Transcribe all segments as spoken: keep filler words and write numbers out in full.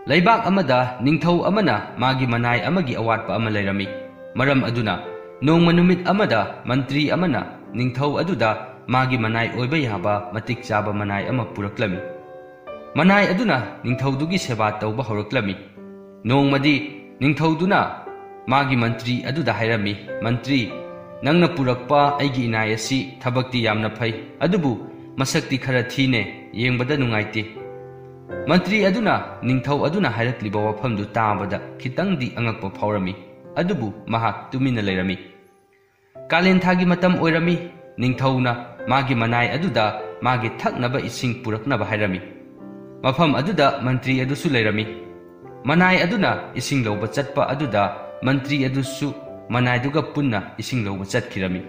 ꯂꯩꯕꯥꯛ ꯑꯃꯗ ꯅꯤꯡꯊꯧ ꯑꯃꯅ ꯃꯥꯒꯤ ꯃꯅꯥꯏ ꯑꯃꯒꯤ ꯑꯋꯥꯠꯄ ꯑꯃ ꯂꯩꯔꯝꯃꯤ꯫ ꯃꯔꯝ ꯑꯗꯨꯅ, ꯅꯣꯡꯃ ꯅꯨꯃꯤꯠ ꯑꯃꯗ ꯃꯟꯇ꯭ꯔꯤ ꯑꯃꯅ ꯅꯤꯡꯊꯧ ꯑꯗꯨꯗ ꯃꯥꯒꯤ ꯃꯅꯥꯏ ꯑꯣꯏꯕ ꯌꯥꯕ ꯃꯇꯤꯛ ꯆꯥꯕ ꯃꯅꯥꯏ ꯑꯃ ꯄꯨꯔꯛꯂꯝꯃꯤ꯫ ꯃꯅꯥꯏ ꯑꯗꯨꯅ ꯅꯤꯡꯊꯧꯗꯨꯒꯤ ꯁꯦꯕꯥ ꯇꯧꯕ ꯍꯧꯔꯛꯂꯝꯃꯤ꯫ ꯅꯣꯡꯃꯗꯤ ꯅꯤꯡꯊꯧꯗꯨꯅ ꯃꯥꯒꯤ ꯃꯟꯇ꯭ꯔꯤ ꯑꯗꯨꯗ ꯍꯥꯏꯔꯝꯃꯤ, "ꯃꯟꯇ꯭ꯔꯤ, ꯅꯪꯅ ꯄꯨꯔꯛꯄ ꯑꯩꯒꯤ ꯏꯅꯥꯏ ꯑꯁꯤ ꯊꯕꯛꯇꯤ ꯌꯥꯝꯅ ꯐꯩ, ꯑꯗꯨꯕꯨ ꯃꯁꯛꯇꯤ ꯈꯔ ꯊꯤꯅꯦ, ꯌꯦꯡꯕꯗ ꯅꯨꯡꯉꯥꯏꯇꯦ꯫" ꯃꯟꯇ꯭ꯔꯤ ꯑꯗꯨꯅ ꯅꯤꯡꯊꯧ ꯑꯗꯨꯅ ꯍꯥꯏꯔꯛꯂꯤꯕ ꯋꯥꯐꯝꯗꯨ ꯇꯥꯕꯗ ꯈꯤꯇꯪꯗꯤ ꯑꯉꯛꯄ ꯐꯥꯎꯔꯝꯃꯤ, ꯑꯗꯨꯕꯨ ꯃꯍꯥꯛ ꯇꯨꯃꯤꯟꯅ ꯂꯩꯔꯝꯃꯤ꯫ ꯀꯥꯂꯦꯟ ꯊꯥꯒꯤ ꯃꯇꯝ ꯑꯣꯏꯔꯝꯃꯤ꯫ ꯅꯤꯡꯊꯧꯅ ꯃꯥꯒꯤ ꯃꯅꯥꯏ ꯑꯗꯨꯗ ꯃꯥꯒꯤ ꯊꯛꯅꯕ ꯏꯁꯤꯡ ꯄꯨꯔꯛꯅꯕ ꯍꯥꯏꯔꯝꯃꯤ꯫ ꯃꯐꯝ ꯑꯗꯨꯗ ꯃꯟꯇ꯭ꯔꯤ ꯑꯗꯨꯁꯨ ꯂꯩꯔꯝꯃꯤ꯫ ꯃꯅꯥꯏ ꯑꯗꯨꯅ ꯏꯁꯤꯡ ꯂꯧꯕ ꯆꯠꯄ ꯑꯗꯨꯗ ꯃꯟꯇ꯭ꯔꯤ ꯑꯗꯨꯁꯨ ꯃꯅꯥꯏꯗꯨꯒ ꯄꯨꯟꯅ ꯏꯁꯤꯡ ꯂꯧꯕ ꯆꯠꯈꯤꯔꯝꯃꯤ꯫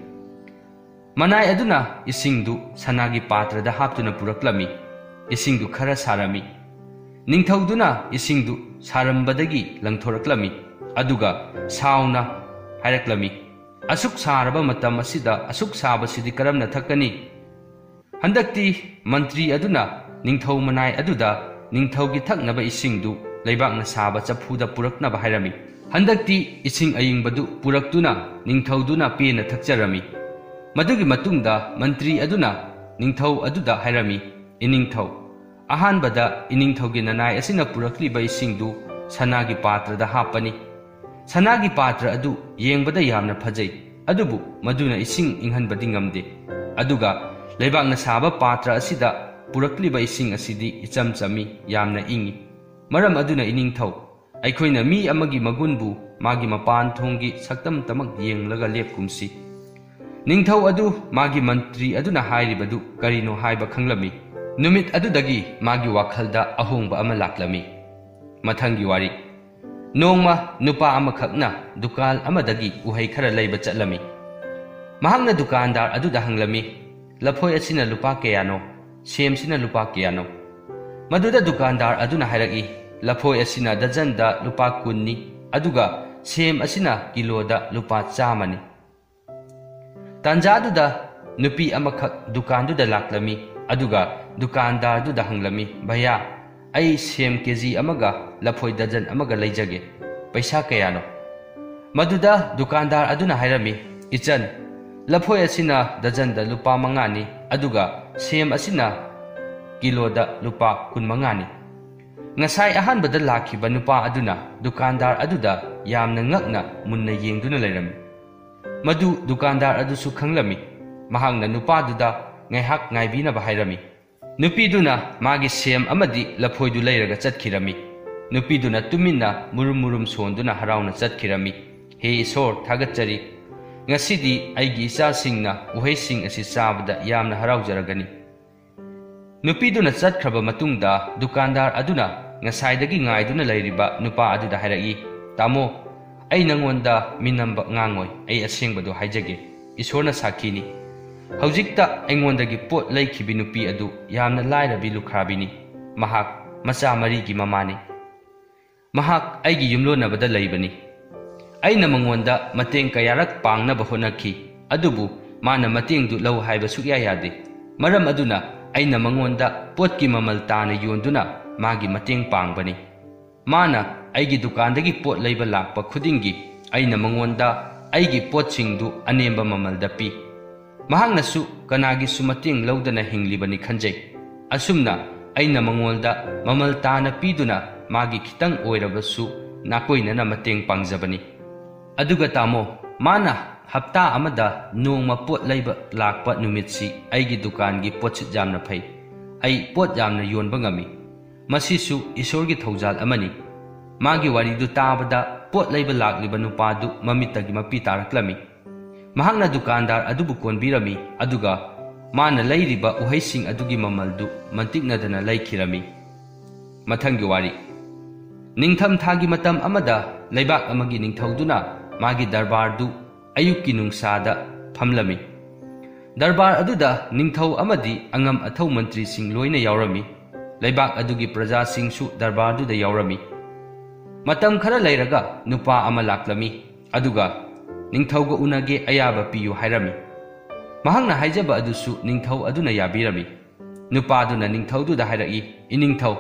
ꯃꯅꯥꯏ ꯑꯗꯨꯅ ꯏꯁꯤꯡꯗꯨ ꯁꯅꯥꯒꯤ ꯄꯥꯇ꯭ꯔꯗ ꯍꯥꯞꯇꯨꯅ ꯄꯨꯔꯛꯂꯝꯃꯤ꯫ ꯏꯁꯤꯡꯗꯨ ꯈꯔ ꯁꯥꯔꯝꯃꯤ꯫ ꯅꯤꯡꯊꯧꯗꯨꯅ ꯏꯁꯤꯡꯗꯨ ꯁꯥꯔꯝꯕꯗꯒꯤ ꯂꯪꯊꯣꯔꯛꯂꯝꯃꯤ, ꯑꯗꯨꯒ ꯁꯥꯎꯅ ꯍꯥꯏꯔꯛꯂꯝꯃꯤ, "ꯑꯁꯨꯛ ꯁꯥꯔꯕ ꯃꯇꯝ ꯑꯁꯤꯗ ꯑꯁꯨꯛ ꯁꯥꯕꯁꯤꯗꯤ ꯀꯔꯝꯅ ꯊꯛꯀꯅꯤ?" ꯍꯟꯗꯛꯇꯤ ꯃꯟꯇ꯭ꯔꯤ ꯑꯗꯨꯅ ꯅꯤꯡꯊꯧ ꯃꯅꯥꯏ ꯑꯗꯨꯗ ꯅꯤꯡꯊꯧꯒꯤ ꯊꯛꯅꯕ ꯏꯁꯤꯡꯗꯨ ꯂꯩꯕꯥꯛꯅ ꯁꯥꯕ ꯆꯐꯨꯗ ꯄꯨꯔꯛꯅꯕ ꯍꯥꯏꯔꯝꯃꯤ꯫ ꯍꯟꯗꯛꯇꯤ ꯏꯁꯤꯡ ꯑꯏꯪꯕꯗꯨ ꯄꯨꯔꯛꯇꯨꯅ ꯅꯤꯡꯊꯧꯗꯨꯅ ꯄꯦꯟꯅ ꯊꯛꯆꯔꯝꯃꯤ꯫ ꯃꯗꯨꯒꯤ ꯃꯇꯨꯡꯗ ꯃꯟꯇ꯭ꯔꯤ ꯑꯗꯨꯅ ꯅꯤꯡꯊꯧ ꯑꯗꯨꯗ ꯍꯥꯏꯔꯝꯃꯤ, "ꯏꯅꯤꯡꯊꯧ, ꯑꯍꯥꯟꯕꯗ ꯏꯅꯤꯡꯊꯧꯒꯤ ꯅꯅꯥꯏ ꯑꯁꯤꯅ ꯄꯨꯔꯛꯂꯤꯕ ꯏꯁꯤꯡꯗꯨ ꯁꯅꯥꯒꯤ ꯄꯥꯇ꯭ꯔꯗ ꯍꯥꯞꯄꯅꯤ꯫ ꯁꯅꯥꯒꯤ ꯄꯥꯇ꯭ꯔ ꯑꯗꯨ ꯌꯦꯡꯕꯗ ꯌꯥꯝꯅ ꯐꯖꯩ, ꯑꯗꯨꯕꯨ ꯃꯗꯨꯅ ꯏꯁꯤꯡ ꯏꯪꯍꯟꯕꯗꯤ ꯉꯝꯗꯦ꯫ ꯑꯗꯨꯒ ꯂꯩꯕꯥꯛꯅ ꯁꯥꯕ ꯄꯥꯇ꯭ꯔ ꯑꯁꯤꯗ ꯄꯨꯔꯛꯂꯤꯕ ꯏꯁꯤꯡ ꯑꯁꯤꯗꯤ ꯏꯆꯝ ꯆꯝꯃꯤ, ꯌꯥꯝꯅ ꯏꯪꯏ꯫ ꯃꯔꯝ ꯑꯗꯨꯅ ꯏꯅꯤꯡꯊꯧ, ꯑꯩꯈꯣꯏꯅ ꯃꯤ ꯑꯃꯒꯤ ꯃꯒꯨꯟꯕꯨ ꯃꯥꯒꯤ ꯃꯄꯥꯟ ꯊꯣꯡꯒꯤ ꯁꯛꯇꯝꯇꯃꯛ ꯌꯦꯡꯂꯒ ꯂꯦꯞꯀꯨꯝꯁꯤ꯫" ꯅꯤꯡꯊꯧ ꯑꯗꯨ ꯃꯥꯒꯤ ꯃꯟꯇ꯭ꯔꯤ ꯑꯗꯨꯅ ꯍꯥꯏꯔꯤꯕꯗꯨ ꯀꯔꯤꯅꯣ ꯍꯥꯏꯕ ꯈꯪꯂꯝꯃꯤ꯫ ꯅꯨꯃꯤꯠ ꯑꯗꯨꯗꯒꯤ ꯃꯥꯒꯤ ꯋꯥꯈꯜꯗ ꯑꯍꯣꯡꯕ ꯑꯃ ꯂꯥꯛꯂꯝꯃꯤ꯫ ꯃꯊꯪꯒꯤ ꯋꯥꯔꯤ꯫ ꯅꯣꯡꯃ ꯅꯨꯄꯥ ꯑꯃꯈꯛꯅ ꯗꯨꯀꯥꯟ ꯑꯃꯗꯒꯤ ꯎꯍꯩ ꯈꯔ ꯂꯩꯕ ꯆꯠꯂꯝꯃꯤ꯫ ꯃꯍꯥꯛꯅ ꯗꯨꯀꯥꯟꯗꯥꯔ ꯑꯗꯨꯗ ꯍꯪꯂꯝꯃꯤ, "ꯂꯐꯣꯏ ꯑꯁꯤꯅ ꯂꯨꯄꯥ ꯀꯌꯥꯅꯣ? ꯁꯦꯝꯁꯤꯅ ꯂꯨꯄꯥ ꯀꯌꯥꯅꯣ?" ꯃꯗꯨꯗ ꯗꯨꯀꯥꯟꯗꯥꯔ ꯑꯗꯨꯅ ꯍꯥꯏꯔꯛꯏ, "ꯂꯐꯣꯏ ꯑꯁꯤꯅ ꯗꯖꯟꯗ ꯂꯨꯄꯥ ꯀꯨꯟꯅꯤ, ꯑꯗꯨꯒ ꯁꯦꯝ ꯑꯁꯤꯅ ꯀꯤꯂꯣꯗ ꯂꯨꯄꯥ ꯆꯥꯝꯃꯅꯤ꯫" ꯇꯥꯟꯖꯥꯗꯨꯗ ꯅꯨꯄꯤ ꯑꯃꯈꯛ ꯗꯨꯀꯥꯟꯗꯨꯗ ꯂꯥꯛꯂꯝꯃꯤ, ꯑꯗꯨꯒ ꯗꯨꯀꯥꯟꯗꯥꯔꯗꯨꯗ ꯍꯪꯂꯝꯃꯤ, "ꯚꯌꯥ, "ꯑꯩ ꯁꯦꯝ ꯀꯦ ꯖꯤ ꯑꯃꯒ ꯂꯐꯣꯏ ꯗꯖꯟ ꯑꯃꯒ ꯂꯩꯖꯒꯦ꯫ ꯄꯩꯁꯥ ꯀꯌꯥꯅꯣ?" ꯃꯗꯨꯗ ꯗꯨꯀꯥꯟꯗꯥꯔ ꯑꯗꯨꯅ ꯍꯥꯏꯔꯝꯃꯤ, "ꯏꯆꯟ, ꯂꯐꯣꯏ ꯑꯁꯤꯅ ꯗꯖꯟꯗ ꯂꯨꯄꯥ ꯃꯉꯥꯅꯤ, ꯑꯗꯨꯒ ꯁꯦꯝ ꯑꯁꯤꯅ ꯀꯤꯂꯣꯗ ꯂꯨꯄꯥ ꯀꯨꯟꯃꯉꯥꯅꯤ"꯫ ꯉꯁꯥꯏ ꯑꯍꯥꯟꯕꯗ ꯂꯥꯛꯈꯤꯕ ꯅꯨꯄꯥ ꯑꯗꯨꯅ ꯗꯨꯀꯥꯟꯗꯥꯔ ꯑꯗꯨꯗ ꯌꯥꯝꯅ ꯉꯛꯅ ꯃꯨꯟꯅ ꯌꯦꯡꯗꯨꯅ ꯂꯩꯔꯝꯃꯤ꯫ ꯃꯗꯨ ꯗꯨꯀꯥꯟꯗꯥꯔ ꯑꯗꯨꯁꯨ ꯈꯪꯂꯝꯃꯤ꯫ ꯃꯍꯥꯛꯅ ꯅꯨꯄꯥꯗꯨꯗ ꯉꯥꯏꯍꯥꯛ ꯉꯥꯏꯕꯤꯅꯕ ꯍꯥꯏꯔꯝꯃꯤ꯫ ꯅꯨꯄꯤꯗꯨꯅ ꯃꯥꯒꯤ ꯁꯦꯝ ꯑꯃꯗꯤ ꯂꯐꯣꯏꯗꯨ ꯂꯩꯔꯒ ꯆꯠꯈꯤꯔꯝꯃꯤ꯫ ꯅꯨꯄꯤꯗꯨꯅ ꯇꯨꯃꯤꯟꯅ ꯃꯨꯔꯨꯝ ꯃꯨꯔꯨꯝ ꯁꯣꯟꯗꯨꯅ ꯍꯔꯥꯎꯅ ꯆꯠꯈꯤꯔꯝꯃꯤ꯫ "ꯍꯦ ꯏꯁꯣꯔ, ꯊꯥꯒꯠꯆꯔꯤ꯫ ꯉꯁꯤꯗꯤ ꯑꯩꯒꯤ ꯏꯆꯥꯁꯤꯡꯅ ꯎꯍꯩꯁꯤꯡ ꯑꯁꯤ ꯆꯥꯕꯗ ꯌꯥꯝꯅ ꯍꯔꯥꯎꯖꯔꯒꯅꯤ"꯫ ꯅꯨꯄꯤꯗꯨꯅ ꯆꯠꯈ꯭ꯔꯕ ꯃꯇꯨꯡꯗ ꯗꯨꯀꯥꯟꯗꯥꯔ ꯑꯗꯨꯅ ꯉꯁꯥꯏꯗꯒꯤ ꯉꯥꯏꯗꯨꯅ ꯂꯩꯔꯤꯕ ꯅꯨꯄꯥ ꯑꯗꯨꯗ ꯍꯥꯏꯔꯛꯏ, "ꯇꯥꯃꯣ, ꯑꯩ ꯅꯉꯣꯟꯗ ꯃꯤꯅꯝꯕ ꯉꯥꯡꯉꯣꯏ, ꯑꯩ ꯑꯁꯦꯡꯕꯗꯨ ꯍꯥꯏꯖꯒꯦ꯫ ꯏꯁꯣꯔꯅ ꯁꯥꯈꯤꯅꯤ꯫ ꯍꯧꯖꯤꯛꯇ ꯑꯩꯉꯣꯟꯗꯒꯤ ꯄꯣꯠ ꯂꯩꯈꯤꯕꯤ ꯅꯨꯄꯤ ꯑꯗꯨ ꯌꯥꯝꯅ ꯂꯥꯏꯔꯕꯤ ꯂꯨꯈ꯭ꯔꯥꯕꯤꯅꯤ꯫ ꯃꯍꯥꯛ ꯃꯆꯥ ꯃꯔꯤꯒꯤ ꯃꯃꯥꯅꯤ꯫ ꯃꯍꯥꯛ ꯑꯩꯒꯤ ꯌꯨꯝꯂꯣꯟꯅꯕꯗ ꯂꯩꯕꯅꯤ꯫ ꯑꯩꯅ ꯃꯉꯣꯟꯗ ꯃꯇꯦꯡ ꯀꯌꯥꯔꯛ ꯄꯥꯡꯅꯕ ꯍꯣꯠꯅꯈꯤ, ꯑꯗꯨꯕꯨ ꯃꯥꯅ ꯃꯇꯦꯡꯗꯨ ꯂꯧ ꯍꯥꯏꯕ ꯁꯨꯛꯌꯥ ꯌꯥꯗꯦ꯫ ꯃꯔꯝ ꯑꯗꯨꯅ ꯑꯩꯅ ꯃꯉꯣꯟꯗ ꯄꯣꯠꯀꯤ ꯃꯃꯜ ꯇꯥꯅ ꯌꯣꯟꯗꯨꯅ ꯃꯥꯒꯤ ꯃꯇꯦꯡ ꯄꯥꯡꯕꯅꯤ꯫ ꯃꯥꯅ ꯑꯩꯒꯤ ꯗꯨꯀꯥꯟꯗꯒꯤ ꯄꯣꯠ ꯂꯩꯕ ꯂꯥꯛꯄ ꯈꯨꯗꯤꯡꯒꯤ ꯑꯩꯅ ꯃꯉꯣꯟꯗ ꯑꯩꯒꯤ ꯄꯣꯠꯁꯤꯡꯗꯨ ꯑꯅꯦꯝꯕ ꯃꯃꯜꯗ ꯄꯤ꯫ ꯃꯍꯥꯛꯅꯁꯨ ꯀꯅꯥꯒꯤꯁꯨ ꯃꯇꯦꯡ ꯂꯧꯗꯅ ꯍꯤꯡꯂꯤꯕꯅꯤ ꯈꯟꯖꯩ꯫ ꯑꯁꯨꯝꯅ ꯑꯩꯅ ꯃꯉꯣꯟꯗ ꯃꯃꯜ ꯇꯥꯅ ꯄꯤꯗꯨꯅ ꯃꯥꯒꯤ ꯈꯤꯇꯪ ꯑꯣꯏꯔꯕꯁꯨ ꯅꯥꯀꯣꯏꯅꯅ ꯃꯇꯦꯡ ꯄꯥꯡꯖꯕꯅꯤ꯫ ꯑꯗꯨꯒ ꯇꯥꯃꯣ, ꯃꯥꯅ ꯍꯞꯇꯥ ꯑꯃꯗ ꯅꯣꯡꯃ ꯄꯣꯠ ꯂꯩꯕ ꯂꯥꯛꯄ ꯅꯨꯃꯤꯠꯁꯤ ꯑꯩꯒꯤ ꯗꯨꯀꯥꯟꯒꯤ ꯄꯣꯠꯁꯤꯠ ꯌꯥꯝꯅ ꯐꯩ꯫ ꯑꯩ ꯄꯣꯠ ꯌꯥꯝꯅ ꯌꯣꯟꯕ ꯉꯝꯃꯤ꯫ ꯃꯁꯤꯁꯨ ꯏꯁꯣꯔꯒꯤ ꯊꯧꯖꯥꯜ ꯑꯃꯅꯤ"꯫ ꯃꯥꯒꯤ ꯋꯥꯔꯤꯗꯨ ꯇꯥꯕꯗ ꯄꯣꯠ ꯂꯩꯕ ꯂꯥꯛꯂꯤꯕ ꯅꯨꯄꯥꯗꯨ ꯃꯃꯤꯠꯇꯒꯤ ꯃꯄꯤ ꯇꯥꯔꯛꯂꯝꯃꯤ꯫ ꯃꯍꯥꯛꯅ ꯗꯨꯀꯥꯟꯗꯥꯔ ꯑꯗꯨꯕꯨ ꯀꯣꯟꯕꯤꯔꯝꯃꯤ, ꯑꯗꯨꯒ ꯃꯥꯅ ꯂꯩꯔꯤꯕ ꯎꯍꯩꯁꯤꯡ ꯑꯗꯨꯒꯤ ꯃꯃꯜꯗꯨ ꯃꯟꯇꯤꯛꯅꯗꯅ ꯂꯩꯈꯤꯔꯝꯃꯤ꯫ ꯃꯊꯪꯒꯤ ꯋꯥꯔꯤ꯫ ꯅꯤꯡꯊꯝ ꯊꯥꯒꯤ ꯃꯇꯝ ꯑꯃꯗ ꯂꯩꯕꯥꯛ ꯑꯃꯒꯤ ꯅꯤꯡꯊꯧꯗꯨꯅ ꯃꯥꯒꯤ ꯗꯔꯕꯥꯔꯗꯨ ꯑꯌꯨꯛꯀꯤ ꯅꯨꯡꯁꯥꯗ ꯐꯝꯂꯝꯃꯤ꯫ ꯗꯔꯕꯥꯔ ꯑꯗꯨꯗ ꯅꯤꯡꯊꯧ ꯑꯃꯗꯤ ꯑꯉꯝ ꯑꯊꯧ ꯃꯟꯇ꯭ꯔꯤꯁꯤꯡ ꯂꯣꯏꯅ ꯌꯥꯎꯔꯝꯃꯤ꯫ ꯂꯩꯕꯥꯛ ꯑꯗꯨꯒꯤ ꯄ꯭ꯔꯖꯥꯁꯤꯡꯁꯨ ꯗꯔꯕꯥꯔꯗꯨꯗ ꯌꯥꯎꯔꯝꯃꯤ꯫ ꯃꯇꯝ ꯈꯔ ꯂꯩꯔꯒ ꯅꯨꯄꯥ ꯑꯃ ꯂꯥꯛꯂꯝꯃꯤ, ꯑꯗꯨꯒ "ꯅꯤꯡꯊꯧꯒ ꯎꯅꯒꯦ ꯑꯌꯥꯕ ꯄꯤꯌꯨ" ꯍꯥꯏꯔꯝꯃꯤ꯫ ꯃꯍꯥꯛꯅ ꯍꯥꯏꯖꯕ ꯑꯗꯨꯁꯨ ꯅꯤꯡꯊꯧ ꯑꯗꯨꯅ ꯌꯥꯕꯤꯔꯝꯃꯤ꯫ ꯅꯨꯄꯥꯗꯨꯅ ꯅꯤꯡꯊꯧꯗꯨꯗ ꯍꯥꯏꯔꯛꯏ, "ꯏꯅꯤꯡꯊꯧ,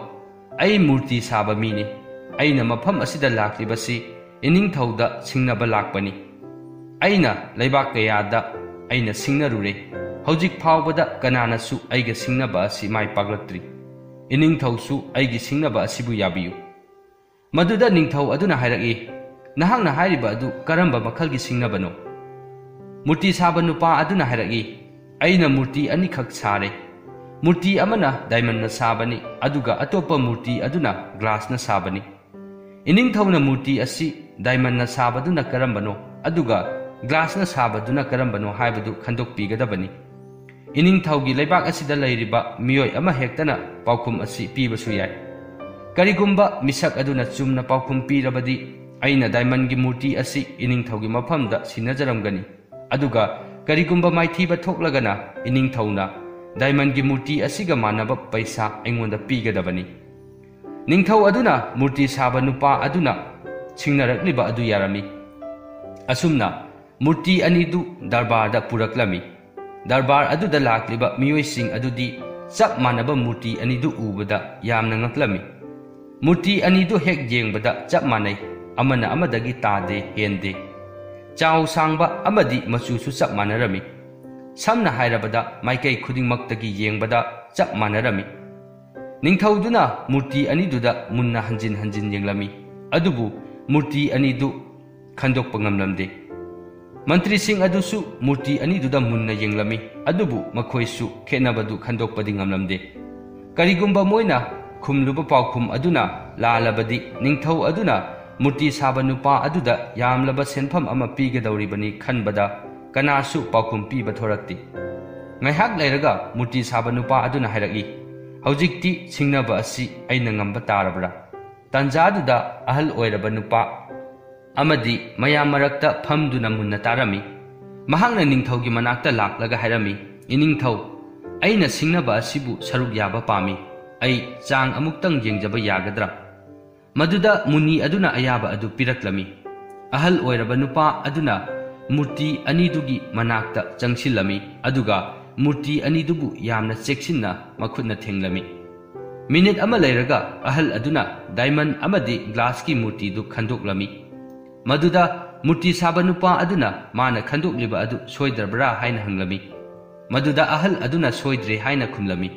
"ꯑꯩ ꯃꯨꯔꯇꯤ ꯁꯥꯕ ꯃꯤꯅꯤ꯫ ꯑꯩꯅ ꯃꯐꯝ ꯑꯁꯤꯗ ꯂꯥꯛꯂꯤꯕꯁꯤ ꯏꯅꯤꯡꯊꯧꯗ ꯁꯤꯡꯅꯕ ꯂꯥꯛꯄꯅꯤ꯫ ꯑꯩꯅ ꯂꯩꯕꯥꯛ ꯀꯌꯥꯗ ꯑꯩꯅ ꯁꯤꯡꯅꯔꯨꯔꯦ꯫ ꯍꯧꯖꯤꯛ ꯐꯥꯎꯕꯗ ꯀꯅꯥꯅꯁꯨ ꯑꯩꯒ ꯁꯤꯡꯅꯕ ꯑꯁꯤ ꯃꯥꯏ ꯄꯥꯛꯂꯛꯇ꯭ꯔꯤ꯫ ꯏꯅꯤꯡꯊꯧꯁꯨ ꯑꯩꯒꯤ ꯁꯤꯡꯅꯕ ꯑꯁꯤꯕꯨ ꯌꯥꯕꯤꯌꯨ꯫" ꯃꯗꯨꯗ ꯅꯤꯡꯊꯧ ꯑꯗꯨꯅ ꯍꯥꯏꯔꯛꯏ, "ꯅꯍꯥꯛꯅ ꯍꯥꯏꯔꯤꯕ ꯑꯗꯨ ꯀꯔꯝꯕ ꯃꯈꯜꯒꯤ ꯁꯤꯡꯅꯕꯅꯣ?" ꯃꯨꯔꯇꯤ ꯁꯥꯕ ꯅꯨꯄꯥ ꯑꯗꯨꯅ ꯍꯥꯏꯔꯛꯏ, "ꯑꯩꯅ ꯃꯨꯔꯇꯤ ꯑꯅꯤꯈꯛ ꯁꯥꯔꯦ꯫ ꯃꯨꯔꯇꯤ ꯑꯃꯅ ꯗꯥꯏꯃꯟꯅ ꯁꯥꯕꯅꯤ, ꯑꯗꯨꯒ ꯑꯇꯣꯞꯄ ꯃꯨꯔꯇꯤ ꯑꯗꯨꯅ ꯒ꯭ꯂꯥꯁꯅ ꯁꯥꯕꯅꯤ꯫ ꯏꯅꯤꯡꯊꯧꯅ ꯃꯨꯔꯇꯤ ꯑꯁꯤ ꯗꯥꯏꯃꯟꯅ ꯁꯥꯕꯗꯨꯅ ꯀꯔꯝꯕꯅꯣ, ꯑꯗꯨꯒ ꯒ꯭ꯂꯥꯁꯅ ꯁꯥꯕꯗꯨꯅ ꯀꯔꯝꯕꯅꯣ ꯍꯥꯏꯕꯗꯨ ꯈꯟꯗꯣꯛꯄꯤꯒꯗꯕꯅꯤ꯫ ꯏꯅꯤꯡꯊꯧꯒꯤ ꯂꯩꯕꯥꯛ ꯑꯁꯤꯗ ꯂꯩꯔꯤꯕ ꯃꯤꯑꯣꯏ ꯑꯃ ꯍꯦꯛꯇꯅ ꯄꯥꯎꯈꯨꯝ ꯑꯁꯤ ꯄꯤꯕꯁꯨ ꯌꯥꯏ꯫ ꯀꯔꯤꯒꯨꯝꯕ ꯃꯤꯁꯛ ꯑꯗꯨꯅ ꯆꯨꯝꯅ ꯄꯥꯎꯈꯨꯝ ꯄꯤꯔꯕꯗꯤ, ꯑꯩꯅ ꯗꯥꯏꯃꯟꯒꯤ ꯃꯨꯔꯇꯤ ꯑꯁꯤ ꯏꯅꯤꯡꯊꯧꯒꯤ ꯃꯐꯝꯗ ꯁꯤꯟꯅꯖꯔꯝꯒꯅꯤ꯫ ꯑꯗꯨꯒ ꯀꯔꯤꯒꯨꯝꯕ ꯃꯥꯏꯊꯤꯕ ꯊꯣꯛꯂꯒꯅ, ꯏꯅꯤꯡꯊꯧꯅ ꯗꯥꯏꯃꯟꯒꯤ ꯃꯨꯔꯇꯤ ꯑꯁꯤꯒ ꯃꯥꯟꯅꯕ ꯄꯩꯁꯥ ꯑꯩꯉꯣꯟꯗ ꯄꯤꯒꯗꯕꯅꯤ꯫" ꯅꯤꯡꯊꯧ ꯑꯗꯨꯅ ꯃꯨꯔꯇꯤ ꯁꯥꯕ ꯅꯨꯄꯥ ꯑꯗꯨꯅ ꯁꯤꯡꯅꯔꯛꯂꯤꯕ ꯑꯗꯨ ꯌꯥꯔꯝꯃꯤ꯫ ꯑꯁꯨꯝꯅ ꯃꯨꯔꯇꯤ ꯑꯅꯤꯗꯨ ꯗꯔꯕꯥꯔꯗ ꯄꯨꯔꯛꯂꯝꯃꯤ꯫ ꯗꯔꯕꯥꯔ ꯑꯗꯨꯗ ꯂꯥꯛꯂꯤꯕ ꯃꯤꯑꯣꯏꯁꯤꯡ ꯑꯗꯨꯗꯤ ꯆꯞ ꯃꯥꯟꯅꯕ ꯃꯨꯔꯇꯤ ꯑꯅꯤꯗꯨ ꯎꯕꯗ ꯌꯥꯝꯅ ꯉꯛꯂꯝꯃꯤ꯫ ꯃꯨꯔꯇꯤ ꯑꯅꯤꯗꯨ ꯍꯦꯛ ꯌꯦꯡꯕꯗ ꯆꯞ ꯃꯥꯟꯅꯩ, ꯑꯃꯅ ꯑꯃꯗꯒꯤ ꯇꯥꯗꯦ, ꯍꯦꯟꯗꯦ꯫ ꯆꯥꯎ ꯁꯥꯡꯕ ꯑꯃꯗꯤ ꯃꯆꯨꯁꯨ ꯆꯞ ꯃꯥꯟꯅꯔꯝꯃꯤ꯫ ꯁꯝꯅ ꯍꯥꯏꯔꯕꯗ, ꯃꯥꯏꯀꯩ ꯈꯨꯗꯤꯡꯃꯛꯇꯒꯤ ꯌꯦꯡꯕꯗ ꯆꯞ ꯃꯥꯟꯅꯔꯝꯃꯤ꯫ ꯅꯤꯡꯊꯧꯗꯨꯅ ꯃꯨꯔꯇꯤ ꯑꯅꯤꯗꯨꯗ ꯃꯨꯟꯅ ꯍꯟꯖꯤꯟ ꯍꯟꯖꯤꯟ ꯌꯦꯡꯂꯝꯃꯤ, ꯑꯗꯨꯕꯨ ꯃꯨꯔꯇꯤ ꯑꯅꯤꯗꯨ ꯈꯟꯗꯣꯛꯄ ꯉꯝꯂꯝꯗꯦ꯫ ꯃꯟꯇ꯭ꯔꯤꯁꯤꯡ ꯑꯗꯨꯁꯨ ꯃꯨꯔꯇꯤ ꯑꯅꯤꯗꯨꯗ ꯃꯨꯟꯅ ꯌꯦꯡꯂꯝꯃꯤ, ꯑꯗꯨꯕꯨ ꯃꯈꯣꯏꯁꯨ ꯈꯦꯠꯅꯕꯗꯨ ꯈꯟꯗꯣꯛꯄꯗꯤ ꯉꯝꯂꯝꯗꯦ꯫ ꯀꯔꯤꯒꯨꯝꯕ ꯃꯣꯏꯅ ꯈꯨꯝꯂꯨꯕ ꯄꯥꯎꯈꯨꯝ ꯑꯗꯨꯅ ꯂꯥꯜꯂꯕꯗꯤ, ꯅꯤꯡꯊꯧ ꯑꯗꯨꯅ ꯃꯨꯔꯇꯤ ꯁꯥꯕ ꯅꯨꯄꯥ ꯑꯗꯨꯗ ꯌꯥꯝꯂꯕ ꯁꯦꯟꯐꯝ ꯑꯃ ꯄꯤꯒꯗꯧꯔꯤꯕꯅꯤ ꯈꯟꯕꯗ, ꯀꯅꯥꯁꯨ ꯄꯥꯎꯈꯨꯝ ꯄꯤꯕ ꯊꯣꯔꯛꯇꯦ꯫ ꯉꯥꯏꯍꯥꯛ ꯂꯩꯔꯒ ꯃꯨꯔꯇꯤ ꯁꯥꯕ ꯅꯨꯄꯥ ꯑꯗꯨꯅ ꯍꯥꯏꯔꯛꯏ, "ꯍꯧꯖꯤꯛꯇꯤ ꯁꯤꯡꯅꯕ ꯑꯁꯤ ꯑꯩꯅ ꯉꯝꯕ ꯇꯥꯔꯕ꯭ꯔꯥ?" ꯇꯥꯟꯖꯥꯗꯨꯗ ꯑꯍꯜ ꯑꯣꯏꯔꯕ ꯅꯨꯄꯥ ꯑꯃꯗꯤ ꯃꯌꯥꯝ ꯃꯔꯛꯇ ꯐꯝꯗꯨꯅ ꯃꯨꯟꯅ ꯇꯥꯔꯝꯃꯤ꯫ ꯃꯍꯥꯛꯅ ꯅꯤꯡꯊꯧꯒꯤ ꯃꯅꯥꯛꯇ ꯂꯥꯛꯂꯒ ꯍꯥꯏꯔꯝꯃꯤ, "ꯏꯅꯤꯡꯊꯧ, ꯑꯩꯅ ꯁꯤꯡꯅꯕ ꯑꯁꯤꯕꯨ ꯁꯔꯨꯛ ꯌꯥꯕ ꯄꯥꯝꯃꯤ꯫ ꯑꯩ ꯆꯥꯡ ꯑꯃꯨꯛꯇꯪ ꯌꯦꯡꯖꯕ ꯌꯥꯒꯗ꯭ꯔꯥ?" ꯃꯗꯨꯗ ꯃꯨꯅꯤ ꯑꯗꯨꯅ ꯑꯌꯥꯕ ꯑꯗꯨ ꯄꯤꯔꯛꯂꯝꯃꯤ꯫ ꯑꯍꯜ ꯑꯣꯏꯔꯕ ꯅꯨꯄꯥ ꯑꯗꯨꯅ ꯃꯨꯔꯇꯤ ꯑꯅꯤꯗꯨꯒꯤ ꯃꯅꯥꯛꯇ ꯆꯪꯁꯤꯜꯂꯝꯃꯤ, ꯑꯗꯨꯒ ꯃꯨꯔꯇꯤ ꯑꯅꯤꯗꯨꯕꯨ ꯌꯥꯝꯅ ꯆꯦꯛꯁꯤꯟꯅ ꯃꯈꯨꯠꯅ ꯊꯦꯡꯂꯝꯃꯤ꯫ ꯃꯤꯅꯤꯠ ꯑꯃ ꯂꯩꯔꯒ ꯑꯍꯜ ꯑꯗꯨꯅ ꯗꯥꯏꯃꯟ ꯑꯃꯗꯤ ꯒ꯭ꯂꯥꯁꯀꯤ ꯃꯨꯔꯇꯤꯗꯨ ꯈꯟꯗꯣꯛꯂꯝꯃꯤ꯫ ꯃꯗꯨꯗ ꯃꯨꯔꯇꯤ ꯁꯥꯕ ꯅꯨꯄꯥ ꯑꯗꯨꯅ ꯃꯥꯅ ꯈꯟꯗꯣꯛꯂꯤꯕ ꯑꯗꯨ ꯁꯣꯏꯗ꯭ꯔꯕ꯭ꯔꯥ ꯍꯥꯏꯅ ꯍꯪꯂꯝꯃꯤ꯫ ꯃꯗꯨꯗ ꯑꯍꯜ ꯑꯗꯨꯅ ꯁꯣꯏꯗ꯭ꯔꯦ ꯍꯥꯏꯅ ꯈꯨꯝꯂꯝꯃꯤ꯫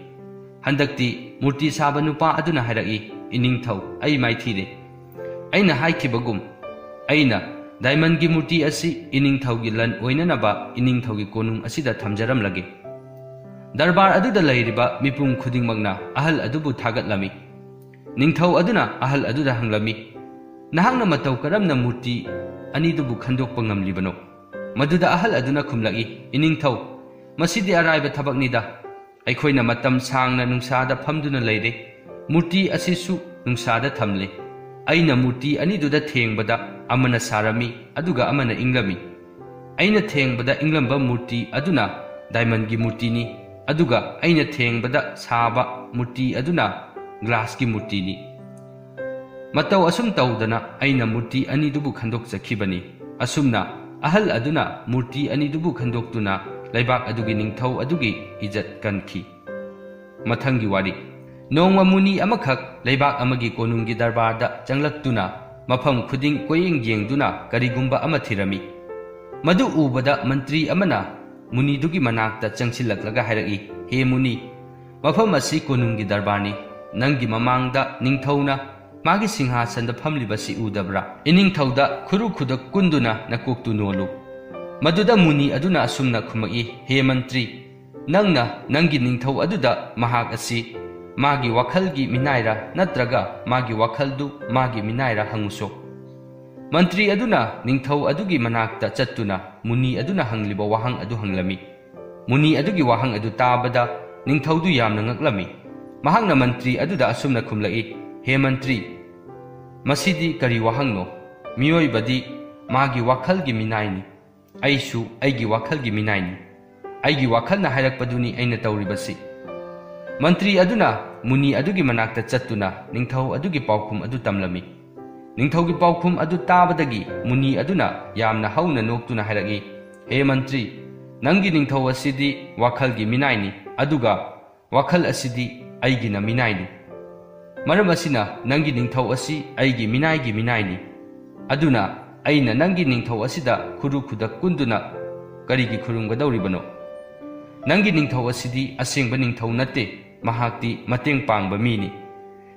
ꯍꯟꯗꯛꯇꯤ ꯃꯨꯔꯇꯤ ꯁꯥꯕ ꯅꯨꯄꯥ ꯑꯗꯨꯅ ꯍꯥꯏꯔꯛꯏ, "ꯏꯅꯤꯡꯊꯧ, ꯑꯩ ꯃꯥꯏꯊꯤꯔꯦ꯫ ꯑꯩꯅ ꯍꯥꯏꯈꯤꯕꯒꯨꯝ, ꯑꯩꯅ ꯗꯥꯏꯃꯟꯒꯤ ꯃꯨꯔꯇꯤ ꯑꯁꯤ ꯏꯅꯤꯡꯊꯧꯒꯤ ꯂꯟ ꯑꯣꯏꯅꯅꯕ ꯏꯅꯤꯡꯊꯧꯒꯤ ꯀꯣꯅꯨꯡ ꯑꯁꯤꯗ ꯊꯝꯖꯔꯝꯂꯒꯦ꯫" ꯗꯔꯕꯥꯔ ꯑꯗꯨꯗ ꯂꯩꯔꯤꯕ ꯃꯤꯄꯨꯝ ꯈꯨꯗꯤꯡꯃꯛꯅ ꯑꯍꯜ ꯑꯗꯨꯕꯨ ꯊꯥꯒꯠꯂꯝꯃꯤ꯫ ꯅꯤꯡꯊꯧ ꯑꯗꯨꯅ ꯑꯍꯜ ꯑꯗꯨꯗ ꯍꯪꯂꯝꯃꯤ, "ꯅꯍꯥꯛꯅ ꯃꯇꯧ ꯀꯔꯝꯅ ꯃꯨꯔꯇꯤ ꯑꯅꯤꯗꯨꯕꯨ ꯈꯟꯗꯣꯛꯄ ꯉꯝꯂꯤꯕꯅꯣ?" ꯃꯗꯨꯗ ꯑꯍꯜ ꯑꯗꯨꯅ ꯈꯨꯝꯂꯛꯏ, "ꯏꯅꯤꯡꯊꯧ, ꯃꯁꯤꯗꯤ ꯑꯔꯥꯏꯕ ꯊꯕꯛꯅꯤꯗ꯫ ꯑꯩꯈꯣꯏꯅ ꯃꯇꯝ ꯁꯥꯡꯅ ꯅꯨꯡꯁꯥꯗ ꯐꯝꯗꯨꯅ ꯂꯩꯔꯦ꯫ ꯃꯨꯔꯇꯤ ꯑꯁꯤꯁꯨ ꯅꯨꯡꯁꯥꯗ ꯊꯝꯂꯦ꯫ ꯑꯩꯅ ꯃꯨꯔꯇꯤ ꯑꯅꯤꯗꯨꯗ ꯊꯦꯡꯕꯗ ꯑꯃꯅ ꯁꯥꯔꯝꯃꯤ, ꯑꯗꯨꯒ ꯑꯃꯅ ꯏꯪꯂꯝꯃꯤ꯫ ꯑꯩꯅ ꯊꯦꯡꯕꯗ ꯏꯪꯂꯝꯕ ꯃꯨꯔꯇꯤ ꯑꯗꯨꯅ ꯗꯥꯏꯃꯟꯒꯤ ꯃꯨꯔꯇꯤꯅꯤ, ꯑꯗꯨꯒ ꯑꯩꯅ ꯊꯦꯡꯕꯗ ꯁꯥꯕ ꯃꯨꯔꯇꯤ ꯑꯗꯨꯅ ꯒ꯭ꯂꯥꯁꯀꯤ ꯃꯨꯔꯇꯤꯅꯤ꯫ ꯃꯇꯧ ꯑꯁꯨꯝ ꯇꯧꯗꯅ ꯑꯩꯅ ꯃꯨꯔꯇꯤ ꯑꯅꯤꯗꯨꯕꯨ ꯈꯟꯗꯣꯛꯆꯈꯤꯕꯅꯤ꯫" ꯑꯁꯨꯝꯅ ꯑꯍꯜ ꯑꯗꯨꯅ ꯃꯨꯔꯇꯤ ꯑꯅꯤꯗꯨꯕꯨ ꯈꯟꯗꯣꯛꯇꯨꯅ ꯂꯩꯕꯥꯛ ꯑꯗꯨꯒꯤ ꯅꯤꯡꯊꯧ ꯑꯗꯨꯒꯤ ꯏꯖꯠ ꯀꯟꯈꯤ꯫ ꯃꯊꯪꯒꯤ ꯋꯥꯔꯤ꯫ ꯅꯣꯡꯃ ꯃꯨꯅꯤ ꯑꯃꯈꯛ ꯂꯩꯕꯥꯛ ꯑꯃꯒꯤ ꯀꯣꯅꯨꯡꯒꯤ ꯗꯔꯕꯥꯔꯗ ꯆꯪꯂꯛꯇꯨꯅ ꯃꯐꯝ ꯈꯨꯗꯤꯡ ꯀꯣꯏꯌꯦꯡ ꯌꯦꯡꯗꯨꯅ ꯀꯔꯤꯒꯨꯝꯕ ꯑꯃ ꯊꯤꯔꯝꯃꯤ꯫ ꯃꯗꯨ ꯎꯕꯗ ꯃꯟꯇ꯭ꯔꯤ ꯑꯃꯅ ꯃꯨꯅꯤꯗꯨꯒꯤ ꯃꯅꯥꯛꯇ ꯆꯪꯁꯤꯜꯂꯛꯂꯒ ꯍꯥꯏꯔꯛꯏ, "ꯍꯦ ꯃꯨꯅꯤ, ꯃꯐꯝ ꯑꯁꯤ ꯀꯣꯅꯨꯡꯒꯤ ꯗꯔꯕꯥꯔꯅꯤ꯫ ꯅꯪꯒꯤ ꯃꯃꯥꯡꯗ ꯅꯤꯡꯊꯧꯅ ꯃꯥꯒꯤ ꯁꯤꯡꯍꯥꯁꯟꯗ ꯐꯝꯂꯤꯕꯁꯤ ꯎꯗꯕ꯭ꯔꯥ? ꯏꯅꯤꯡꯊꯧꯗ ꯈꯨꯔꯨ ꯈꯨꯗꯛ ꯀꯨꯟꯗꯨꯅ ꯅꯀꯣꯛꯇꯨ ꯅꯣꯜꯂꯨ꯫" ꯃꯗꯨꯗ ꯃꯨꯅꯤ ꯑꯗꯨꯅ ꯑꯁꯨꯝꯅ ꯈꯨꯝꯃꯛꯏ, "ꯍꯦ ꯃꯟꯇ꯭ꯔꯤ, ꯅꯪꯅ ꯅꯪꯒꯤ ꯅꯤꯡꯊꯧ ꯑꯗꯨꯗ ꯃꯍꯥꯛ ꯑꯁꯤ ꯃꯥꯒꯤ ꯋꯥꯈꯜꯒꯤ ꯃꯤꯅꯥꯏꯔꯥ ꯅꯠꯇ꯭ꯔꯒ ꯃꯥꯒꯤ ꯋꯥꯈꯜꯗꯨ ꯃꯥꯒꯤ ꯃꯤꯅꯥꯏꯔꯥ ꯍꯪꯉꯨꯁꯣ꯫" ꯃꯟꯇ꯭ꯔꯤ ꯑꯗꯨꯅ ꯅꯤꯡꯊꯧ ꯑꯗꯨꯒꯤ ꯃꯅꯥꯛꯇ ꯆꯠꯇꯨꯅ ꯃꯨꯅꯤ ꯑꯗꯨꯅ ꯍꯪꯂꯤꯕ ꯋꯥꯍꯪ ꯑꯗꯨ ꯍꯪꯂꯝꯃꯤ꯫ ꯃꯨꯅꯤ ꯑꯗꯨꯒꯤ ꯋꯥꯍꯪ ꯑꯗꯨ ꯇꯥꯕꯗ ꯅꯤꯡꯊꯧꯗꯨ ꯌꯥꯝꯅ ꯉꯛꯂꯝꯃꯤ꯫ ꯃꯍꯥꯛꯅ ꯃꯟꯇ꯭ꯔꯤ ꯑꯗꯨꯗ ꯑꯁꯨꯝꯅ ꯈꯨꯝꯂꯛꯏ, "ꯍꯦ ꯃꯟꯇ꯭ꯔꯤ, ꯃꯁꯤꯗꯤ ꯀꯔꯤ ꯋꯥꯍꯪꯅꯣ? ꯃꯤꯑꯣꯏꯕꯗꯤ ꯃꯥꯒꯤ ꯋꯥꯈꯜꯒꯤ ꯃꯤꯅꯥꯏꯅꯤ꯫ ꯑꯩꯁꯨ ꯑꯩꯒꯤ ꯋꯥꯈꯜꯒꯤ ꯃꯤꯅꯥꯏꯅꯤ꯫ ꯑꯩꯒꯤ ꯋꯥꯈꯜꯅ ꯍꯥꯏꯔꯛꯄꯗꯨꯅꯤ ꯑꯩꯅ ꯇꯧꯔꯤꯕꯁꯤ꯫" ꯃꯟꯇ꯭ꯔꯤ ꯑꯗꯨꯅ ꯃꯨꯅꯤ ꯑꯗꯨꯒꯤ ꯃꯅꯥꯛꯇ ꯆꯠꯇꯨꯅ ꯅꯤꯡꯊꯧ ꯑꯗꯨꯒꯤ ꯄꯥꯎꯈꯨꯝ ꯑꯗꯨ ꯇꯝꯂꯝꯃꯤ꯫ ꯅꯤꯡꯊꯧꯒꯤ ꯄꯥꯎꯈꯨꯝ ꯑꯗꯨ ꯇꯥꯕꯗꯒꯤ ꯃꯨꯅꯤ ꯑꯗꯨꯅ ꯌꯥꯝꯅ ꯍꯧꯅ ꯅꯣꯛꯇꯨꯅ ꯍꯥꯏꯔꯛꯏ, "ꯍꯦ ꯃꯟꯇ꯭ꯔꯤ, ꯅꯪꯒꯤ ꯅꯤꯡꯊꯧ ꯑꯁꯤꯗꯤ ꯋꯥꯈꯜꯒꯤ ꯃꯤꯅꯥꯏꯅꯤ, ꯑꯗꯨꯒ ꯋꯥꯈꯜ ꯑꯁꯤꯗꯤ ꯑꯩꯒꯤꯅ ꯃꯤꯅꯥꯏꯅꯤ꯫ ꯃꯔꯝ ꯑꯁꯤꯅ ꯅꯪꯒꯤ ꯅꯤꯡꯊꯧ ꯑꯁꯤ ꯑꯩꯒꯤ ꯃꯤꯅꯥꯏꯒꯤ ꯃꯤꯅꯥꯏꯅꯤ꯫ ꯑꯗꯨꯅ ꯑꯩꯅ ꯅꯪꯒꯤ ꯅꯤꯡꯊꯧ ꯑꯁꯤꯗ ꯈꯨꯔꯨ ꯈꯨꯗꯛ ꯀꯨꯟꯗꯨꯅ ꯀꯔꯤꯒꯤ ꯈꯨꯔꯨꯝꯒꯗꯧꯔꯤꯕꯅꯣ? ꯅꯪꯒꯤ ꯅꯤꯡꯊꯧ ꯑꯁꯤꯗꯤ ꯑꯁꯦꯡꯕ ꯅꯤꯡꯊꯧ ꯅꯠꯇꯦ, ꯃꯍꯥꯛꯇꯤ ꯃꯇꯦꯡ ꯄꯥꯡꯕ ꯃꯤꯅꯤ꯫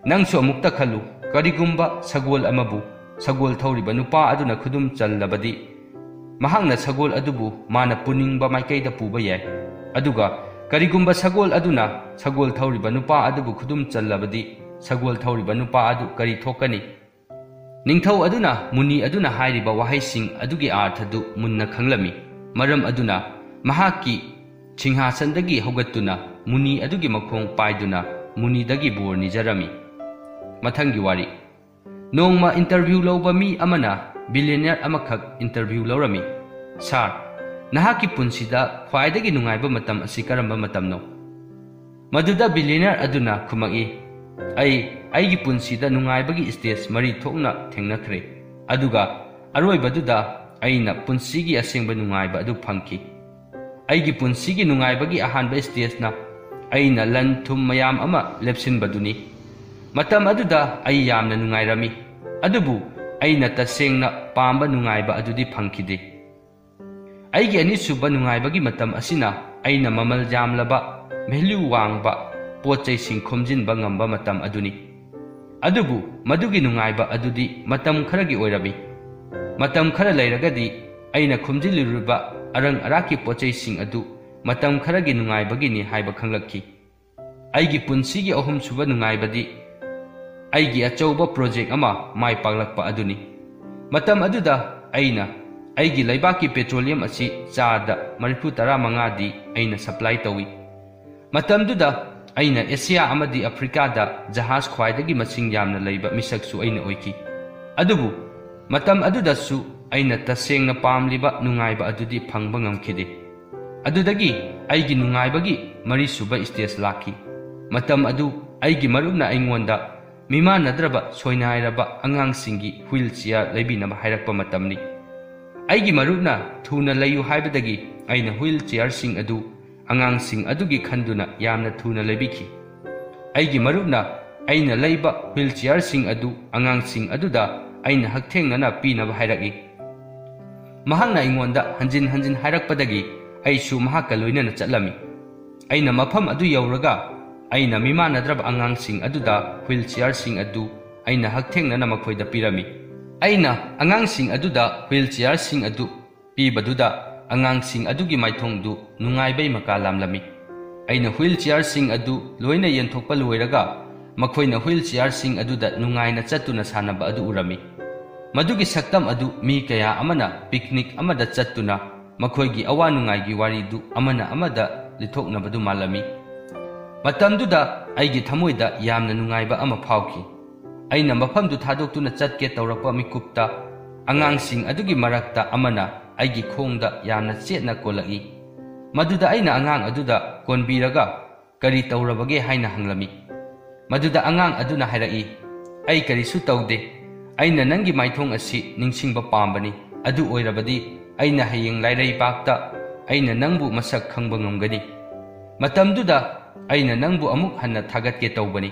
ꯅꯪꯁꯨ ꯑꯃꯨꯛꯇ ꯈꯜꯂꯨ, ꯀꯔꯤꯒꯨꯝꯕ ꯁꯒꯣꯜ ꯑꯃꯕꯨ ꯁꯒꯣꯜ ꯊꯧꯔꯤꯕ ꯅꯨꯄꯥ ꯑꯗꯨꯅ ꯈꯨꯗꯨꯝ ꯆꯜꯂꯕꯗꯤ, ꯃꯍꯥꯛꯅ ꯁꯒꯣꯜ ꯑꯗꯨꯕꯨ ꯃꯥꯅ ꯄꯨꯅꯤꯡꯕ ꯃꯥꯏꯀꯩꯗ ꯄꯨꯕ ꯌꯥꯏ꯫ ꯑꯗꯨꯒ ꯀꯔꯤꯒꯨꯝꯕ ꯁꯒꯣꯜ ꯑꯗꯨꯅ ꯁꯒꯣꯜ ꯊꯧꯔꯤꯕ ꯅꯨꯄꯥ ꯑꯗꯨꯕꯨ ꯈꯨꯗꯨꯝ ꯆꯜꯂꯕꯗꯤ, ꯁꯒꯣꯜ ꯊꯧꯔꯤꯕ ꯅꯨꯄꯥ ꯑꯗꯨ ꯀꯔꯤ ꯊꯣꯛꯀꯅꯤ? ꯅꯤꯡꯊꯧ ꯑꯗꯨꯅ ꯃꯨꯅꯤ ꯑꯗꯨꯅ ꯍꯥꯏꯔꯤꯕ ꯋꯥꯍꯩꯁꯤꯡ ꯑꯗꯨꯒꯤ ꯑꯥꯔꯊꯗꯨ ꯃꯨꯟꯅ ꯈꯪꯂꯝꯃꯤ꯫ ꯃꯔꯝ ꯑꯗꯨꯅ ꯃꯍꯥꯛꯀꯤ ꯁꯤꯡꯍꯥꯁꯟꯗꯒꯤ ꯍꯧꯒꯠꯇꯨꯅ ꯃꯨꯅꯤ ꯑꯗꯨꯒꯤ ꯃꯈꯣꯡ ꯄꯥꯏꯗꯨꯅ ꯃꯨꯅꯤꯗꯒꯤ ꯕꯣꯔ ꯅꯤꯖꯔꯝꯃꯤ꯫ ꯃꯊꯪꯒꯤ ꯋꯥꯔꯤ꯫ ꯅꯣꯡꯃ ꯏꯟꯇꯔꯚ꯭ꯌꯨ ꯂꯧꯕ ꯃꯤ ꯑꯃꯅ ꯕꯤꯂꯤꯌꯅꯤꯌꯔ ꯑꯃꯈꯛ ꯏꯟꯇꯔꯚ꯭ꯌꯨ ꯂꯧꯔꯝꯃꯤ, "ꯁꯥꯔ, ꯅꯍꯥꯛꯀꯤ ꯄꯨꯟꯁꯤꯗ ꯈ꯭ꯋꯥꯏꯗꯒꯤ ꯅꯨꯡꯉꯥꯏꯕ ꯃꯇꯝ ꯑꯁꯤ ꯀꯔꯝꯕ ꯃꯇꯝꯅꯣ?" ꯃꯗꯨꯗ ꯕꯤꯂꯤꯌꯅꯤꯌꯔ ꯑꯗꯨꯅ ꯈꯨꯝꯃꯛꯏ, "ꯑꯩ ꯑꯩꯒꯤ ꯄꯨꯟꯁꯤꯗ ꯅꯨꯡꯉꯥꯏꯕꯒꯤ ꯁ꯭ꯇꯦꯖ ꯃꯔꯤ ꯊꯣꯛꯅ ꯊꯦꯡꯅꯈ꯭ꯔꯦ, ꯑꯗꯨꯒ ꯑꯔꯣꯏꯕꯗꯨꯗ ꯑꯩꯅ ꯄꯨꯟꯁꯤꯒꯤ ꯑꯁꯦꯡꯕ ꯅꯨꯡꯉꯥꯏꯕ ꯑꯗꯨ ꯐꯪꯈꯤ꯫ ꯑꯩꯒꯤ ꯄꯨꯟꯁꯤꯒꯤ ꯅꯨꯡꯉꯥꯏꯕꯒꯤ ꯑꯍꯥꯟꯕ ꯁ꯭ꯇꯦꯖꯅ ꯑꯩꯅ ꯂꯟ ꯊꯨꯝ ꯃꯌꯥꯝ ꯑꯃ ꯂꯦꯞꯁꯤꯟꯕꯗꯨꯅꯤ꯫ ꯃꯇꯝ ꯑꯗꯨꯗ ꯑꯩ ꯌꯥꯝꯅ ꯅꯨꯡꯉꯥꯏꯔꯝꯃꯤ, ꯑꯗꯨꯕꯨ ꯑꯩꯅ ꯇꯁꯦꯡꯅ ꯄꯥꯝꯕ ꯅꯨꯡꯉꯥꯏꯕ ꯑꯗꯨꯗꯤ ꯐꯪꯈꯤꯗꯦ꯫ ꯑꯩꯒꯤ ꯑꯅꯤꯁꯨꯕ ꯅꯨꯡꯉꯥꯏꯕꯒꯤ ꯃꯇꯝ ꯑꯁꯤꯅ ꯑꯩꯅ ꯃꯃꯜ ꯌꯥꯝꯂꯕ, ꯚꯦꯂ꯭ꯌꯨ ꯋꯥꯡꯕ ꯄꯣꯠ ꯆꯩꯁꯤꯡ ꯈꯣꯝꯖꯤꯟꯕ ꯉꯝꯕ ꯃꯇꯝ ꯑꯗꯨꯅꯤ꯫ ꯑꯗꯨꯕꯨ ꯃꯗꯨꯒꯤ ꯅꯨꯡꯉꯥꯏꯕ ꯑꯗꯨꯗꯤ ꯃꯇꯝ ꯈꯔꯒꯤ ꯑꯣꯏꯔꯝꯃꯤ꯫ ꯃꯇꯝ ꯈꯔ ꯂꯩꯔꯒꯗꯤ ꯑꯩꯅ ꯈꯣꯝꯖꯤꯜꯂꯨꯔꯤꯕ ꯑꯔꯪ ꯑꯔꯥꯛꯀꯤ ꯄꯣꯠ ꯆꯩꯁꯤꯡ ꯑꯗꯨ ꯃꯇꯝ ꯈꯔꯒꯤ ꯅꯨꯡꯉꯥꯏꯕꯒꯤꯅꯤ ꯍꯥꯏꯕ ꯈꯪꯂꯛꯈꯤ꯫ ꯑꯩꯒꯤ ꯄꯨꯟꯁꯤꯒꯤ ꯑꯍꯨꯝꯁꯨꯕ ꯅꯨꯡꯉꯥꯏꯕꯗꯤ ꯑꯩꯒꯤ ꯑꯆꯧꯕ ꯄ꯭ꯔꯣꯖꯦꯛ ꯑꯃ ꯃꯥꯏ ꯄꯥꯛꯂꯛꯄ ꯑꯗꯨꯅꯤ꯫ ꯃꯇꯝ ꯑꯗꯨꯗ ꯑꯩꯅ ꯑꯩꯒꯤ ꯂꯩꯕꯥꯛꯀꯤ ꯄꯦꯇ꯭ꯔꯣꯂꯤꯌꯝ ꯑꯁꯤ ꯆꯥꯗ ꯃꯔꯤꯐꯨ ꯇꯔꯥ ꯃꯉꯥꯗꯤ ꯑꯩꯅ ꯁꯄ꯭ꯂꯥꯏ ꯇꯧꯏ꯫ ꯃꯇꯝꯗꯨꯗ ꯑꯩꯅ ꯑꯦꯁꯤꯌꯥ ꯑꯃꯗꯤ ꯑꯐ꯭ꯔꯤꯀꯥꯗ ꯖꯍꯥꯖ ꯈ꯭ꯋꯥꯏꯗꯒꯤ ꯃꯁꯤꯡ ꯌꯥꯝꯅ ꯂꯩꯕ ꯃꯤꯁꯛꯁꯨ ꯑꯩꯅ ꯑꯣꯏꯈꯤ꯫ ꯑꯗꯨꯕꯨ ꯃꯇꯝ ꯑꯗꯨꯗꯁꯨ ꯑꯩꯅ ꯇꯁꯦꯡꯅ ꯄꯥꯝꯂꯤꯕ ꯅꯨꯡꯉꯥꯏꯕ ꯑꯗꯨꯗꯤ ꯐꯪꯕ ꯉꯝꯈꯤꯗꯦ꯫ ꯑꯗꯨꯗꯒꯤ ꯑꯩꯒꯤ ꯅꯨꯡꯉꯥꯏꯕꯒꯤ ꯃꯔꯤꯁꯨꯕ ꯁ꯭ꯇꯦꯖ ꯂꯥꯛꯈꯤ꯫ ꯃꯇꯝ ꯑꯗꯨ ꯑꯩꯒꯤ ꯃꯔꯨꯞꯅ ꯑꯩꯉꯣꯟꯗ ꯃꯤꯃꯥꯟꯅꯗ꯭ꯔꯕ ꯁꯣꯏꯅꯥꯏꯔꯕ ꯑꯉꯥꯡꯁꯤꯡꯒꯤ ꯍꯨꯏꯜ ꯆꯤꯌꯥꯔ ꯂꯩꯕꯤꯅꯕ ꯍꯥꯏꯔꯛꯄ ꯃꯇꯝꯅꯤ꯫ ꯑꯩꯒꯤ ꯃꯔꯨꯞꯅ ꯊꯨꯅ ꯂꯩꯌꯨ ꯍꯥꯏꯕꯗꯒꯤ ꯑꯩꯅ ꯍꯨꯏꯜ ꯆꯤꯌꯥꯔꯁꯤꯡ ꯑꯗꯨ ꯑꯉꯥꯡꯁꯤꯡ ꯑꯗꯨꯒꯤ ꯈꯟꯗꯨꯅ ꯌꯥꯝꯅ ꯊꯨꯅ ꯂꯩꯕꯤꯈꯤ꯫ ꯑꯩꯒꯤ ꯃꯔꯨꯞꯅ ꯑꯩꯅ ꯂꯩꯕ ꯋꯤꯜ ꯆꯤꯌꯔꯁꯤꯡ ꯑꯗꯨ ꯑꯉꯥꯡꯁꯤꯡ ꯑꯗꯨꯗ ꯑꯩꯅ ꯍꯛꯊꯦꯡꯅꯅ ꯄꯤꯅꯕ ꯍꯥꯏꯔꯛꯏ꯫ ꯃꯍꯥꯛꯅ ꯑꯩꯉꯣꯟꯗ ꯍꯟꯖꯤꯟ ꯍꯟꯖꯤꯟ ꯍꯥꯏꯔꯛꯄꯗꯒꯤ ꯑꯩꯁꯨ ꯃꯍꯥꯛꯀ ꯂꯣꯏꯅꯅ ꯆꯠꯂꯝꯃꯤ꯫ ꯑꯩꯅ ꯃꯐꯝ ꯑꯗꯨ ꯌꯧꯔꯒ ꯑꯩꯅ ꯃꯤꯃꯥꯟꯅꯗ꯭ꯔꯕ ꯑꯉꯥꯡꯁꯤꯡ ꯑꯗꯨꯗ ꯋꯤꯜ ꯆꯤꯌꯔꯁꯤꯡ ꯑꯗꯨ ꯑꯩꯅ ꯍꯛꯊꯦꯡꯅꯅ ꯃꯈꯣꯏꯗ ꯄꯤꯔꯝꯃꯤ꯫ ꯑꯩꯅ ꯑꯉꯥꯡꯁꯤꯡ ꯑꯗꯨꯗ ꯋꯤꯜ ꯆꯤꯌꯔꯁꯤꯡ ꯑꯗꯨ ꯄꯤꯕꯗꯨꯗ ꯑꯉꯥꯡꯁꯤꯡ ꯑꯗꯨꯒꯤ ꯃꯥꯏꯊꯣꯡꯗꯨ ꯅꯨꯡꯉꯥꯏꯕꯩ ꯃꯀꯥ ꯂꯥꯝꯂꯝꯃꯤ꯫ ꯑꯩꯅ ꯋꯤꯜ ꯆꯤꯌꯔꯁꯤꯡ ꯑꯗꯨ ꯂꯣꯏꯅ ꯌꯦꯟꯊꯣꯛꯄ ꯂꯣꯏꯔꯒ ꯃꯈꯣꯏꯅ ꯋꯤꯜ ꯆꯤꯌꯔꯁꯤꯡ ꯑꯗꯨꯗ ꯅꯨꯡꯉꯥꯏꯅ ꯆꯠꯇꯨꯅ ꯁꯥꯟꯅꯕ ꯑꯗꯨ ꯎꯔꯝꯃꯤ꯫ ꯃꯗꯨꯒꯤ ꯁꯛꯇꯝ ꯑꯗꯨ ꯃꯤ ꯀꯌꯥ ꯑꯃꯅ ꯄꯤꯛꯅꯤꯛ ꯑꯃꯗ ꯆꯠꯇꯨꯅ ꯃꯈꯣꯏꯒꯤ ꯑꯋꯥ ꯅꯨꯡꯉꯥꯏꯒꯤ ꯋꯥꯔꯤꯗꯨ ꯑꯃꯅ ꯑꯃꯗ ꯂꯤꯊꯣꯛꯅꯕꯗꯨ ꯃꯥꯜꯂꯝꯃꯤ꯫ ꯃꯇꯝꯗꯨꯗ ꯑꯩꯒꯤ ꯊꯃꯣꯏꯗ ꯌꯥꯝꯅ ꯅꯨꯡꯉꯥꯏꯕ ꯑꯃ ꯐꯥꯎꯈꯤ꯫ ꯑꯩꯅ ꯃꯐꯝꯗꯨ ꯊꯥꯗꯣꯛꯇꯨꯅ ꯆꯠꯀꯦ ꯇꯧꯔꯛꯄ ꯃꯤꯀꯨꯞꯇ ꯑꯉꯥꯡꯁꯤꯡ ꯑꯗꯨꯒꯤ ꯃꯔꯛꯇ ꯑꯃꯅ ꯑꯩꯒꯤ ꯈꯣꯡꯗ ꯌꯥꯝꯅ ꯆꯦꯠꯅ ꯀꯣꯜꯂꯛꯏ꯫ ꯃꯗꯨꯗ ꯑꯩꯅ ꯑꯉꯥꯡ ꯑꯗꯨꯗ ꯀꯣꯟꯕꯤꯔꯒ "ꯀꯔꯤ ꯇꯧꯔꯕꯒꯦ?" ꯍꯥꯏꯅ ꯍꯪꯂꯝꯃꯤ꯫ ꯃꯗꯨꯗ ꯑꯉꯥꯡ ꯑꯗꯨꯅ ꯍꯥꯏꯔꯛꯏ, "ꯑꯩ ꯀꯔꯤꯁꯨ ꯇꯧꯗꯦ꯫ ꯑꯩꯅ ꯅꯪꯒꯤ ꯃꯥꯏꯊꯣꯡ ꯑꯁꯤ ꯅꯤꯡꯁꯤꯡꯕ ꯄꯥꯝꯕꯅꯤ꯫ ꯑꯗꯨ ꯑꯣꯏꯔꯕꯗꯤ ꯑꯩꯅ ꯍꯌꯦꯡ ꯂꯥꯏꯔꯩꯕꯥꯛꯇ ꯑꯩꯅ ꯅꯪꯕꯨ ꯃꯁꯛ ꯈꯪꯕ ꯉꯝꯒꯅꯤ꯫ ꯃꯇꯝꯗꯨꯗ ꯑꯩꯅ ꯅꯪꯕꯨ ꯑꯃꯨꯛ ꯍꯟꯅ ꯊꯥꯒꯠꯀꯦ ꯇꯧꯕꯅꯤ꯫"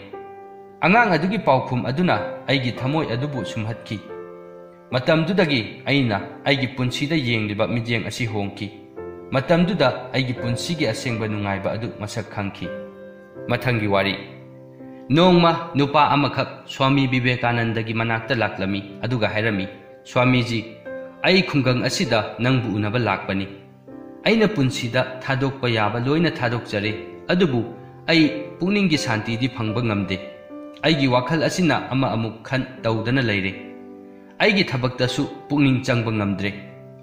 ꯑꯉꯥꯡ ꯑꯗꯨꯒꯤ ꯄꯥꯎꯈꯨꯝ ꯑꯗꯨꯅ ꯑꯩꯒꯤ ꯊꯃꯣꯏ ꯑꯗꯨꯕꯨ ꯁꯨꯝꯍꯠꯈꯤ꯫ ꯃꯇꯝꯗꯨꯗꯒꯤ ꯑꯩꯅ ꯑꯩꯒꯤ ꯄꯨꯟꯁꯤꯗ ꯌꯦꯡꯂꯤꯕ ꯃꯤꯠꯌꯦꯡ ꯑꯁꯤ ꯍꯣꯡꯈꯤ꯫ ꯃꯇꯝꯗꯨꯗ ꯑꯩꯒꯤ ꯄꯨꯟꯁꯤꯒꯤ ꯑꯁꯦꯡꯕ ꯅꯨꯡꯉꯥꯏꯕ ꯑꯗꯨ ꯃꯁꯛ ꯈꯪꯈꯤ꯫ ꯃꯊꯪꯒꯤ ꯋꯥꯔꯤ꯫ ꯅꯣꯡꯃ ꯅꯨꯄꯥ ꯑꯃꯈꯛ ꯁ꯭ꯋꯥꯃꯤ ꯕꯤꯕꯦꯀꯥꯅꯟꯗꯒꯤ ꯃꯅꯥꯛꯇ ꯂꯥꯛꯂꯝꯃꯤ, ꯑꯗꯨꯒ ꯍꯥꯏꯔꯝꯃꯤ, "ꯁ꯭ꯋꯥꯃꯤꯖꯤ, ꯑꯩ ꯈꯨꯡꯒꯪ ꯑꯁꯤꯗ ꯅꯪꯕꯨ ꯎꯅꯕ ꯂꯥꯛꯄꯅꯤ꯫ ꯑꯩꯅ ꯄꯨꯟꯁꯤꯗ ꯊꯥꯗꯣꯛꯄ ꯌꯥꯕ ꯂꯣꯏꯅ ꯊꯥꯗꯣꯛꯆꯔꯦ, ꯑꯗꯨꯕꯨ ꯑꯩ ꯄꯨꯛꯅꯤꯡꯒꯤ ꯁꯥꯟꯇꯤꯗꯤ ꯐꯪꯕ ꯉꯝꯗꯦ꯫ ꯑꯩꯒꯤ ꯋꯥꯈꯜ ꯑꯁꯤꯅ ꯑꯃ ꯑꯃꯨꯛ ꯈꯟ ꯇꯧꯗꯅ ꯂꯩꯔꯦ꯫ ꯑꯩꯒꯤ ꯊꯕꯛꯇꯁꯨ ꯄꯨꯛꯅꯤꯡ ꯆꯪꯕ ꯉꯝꯗ꯭ꯔꯦ꯫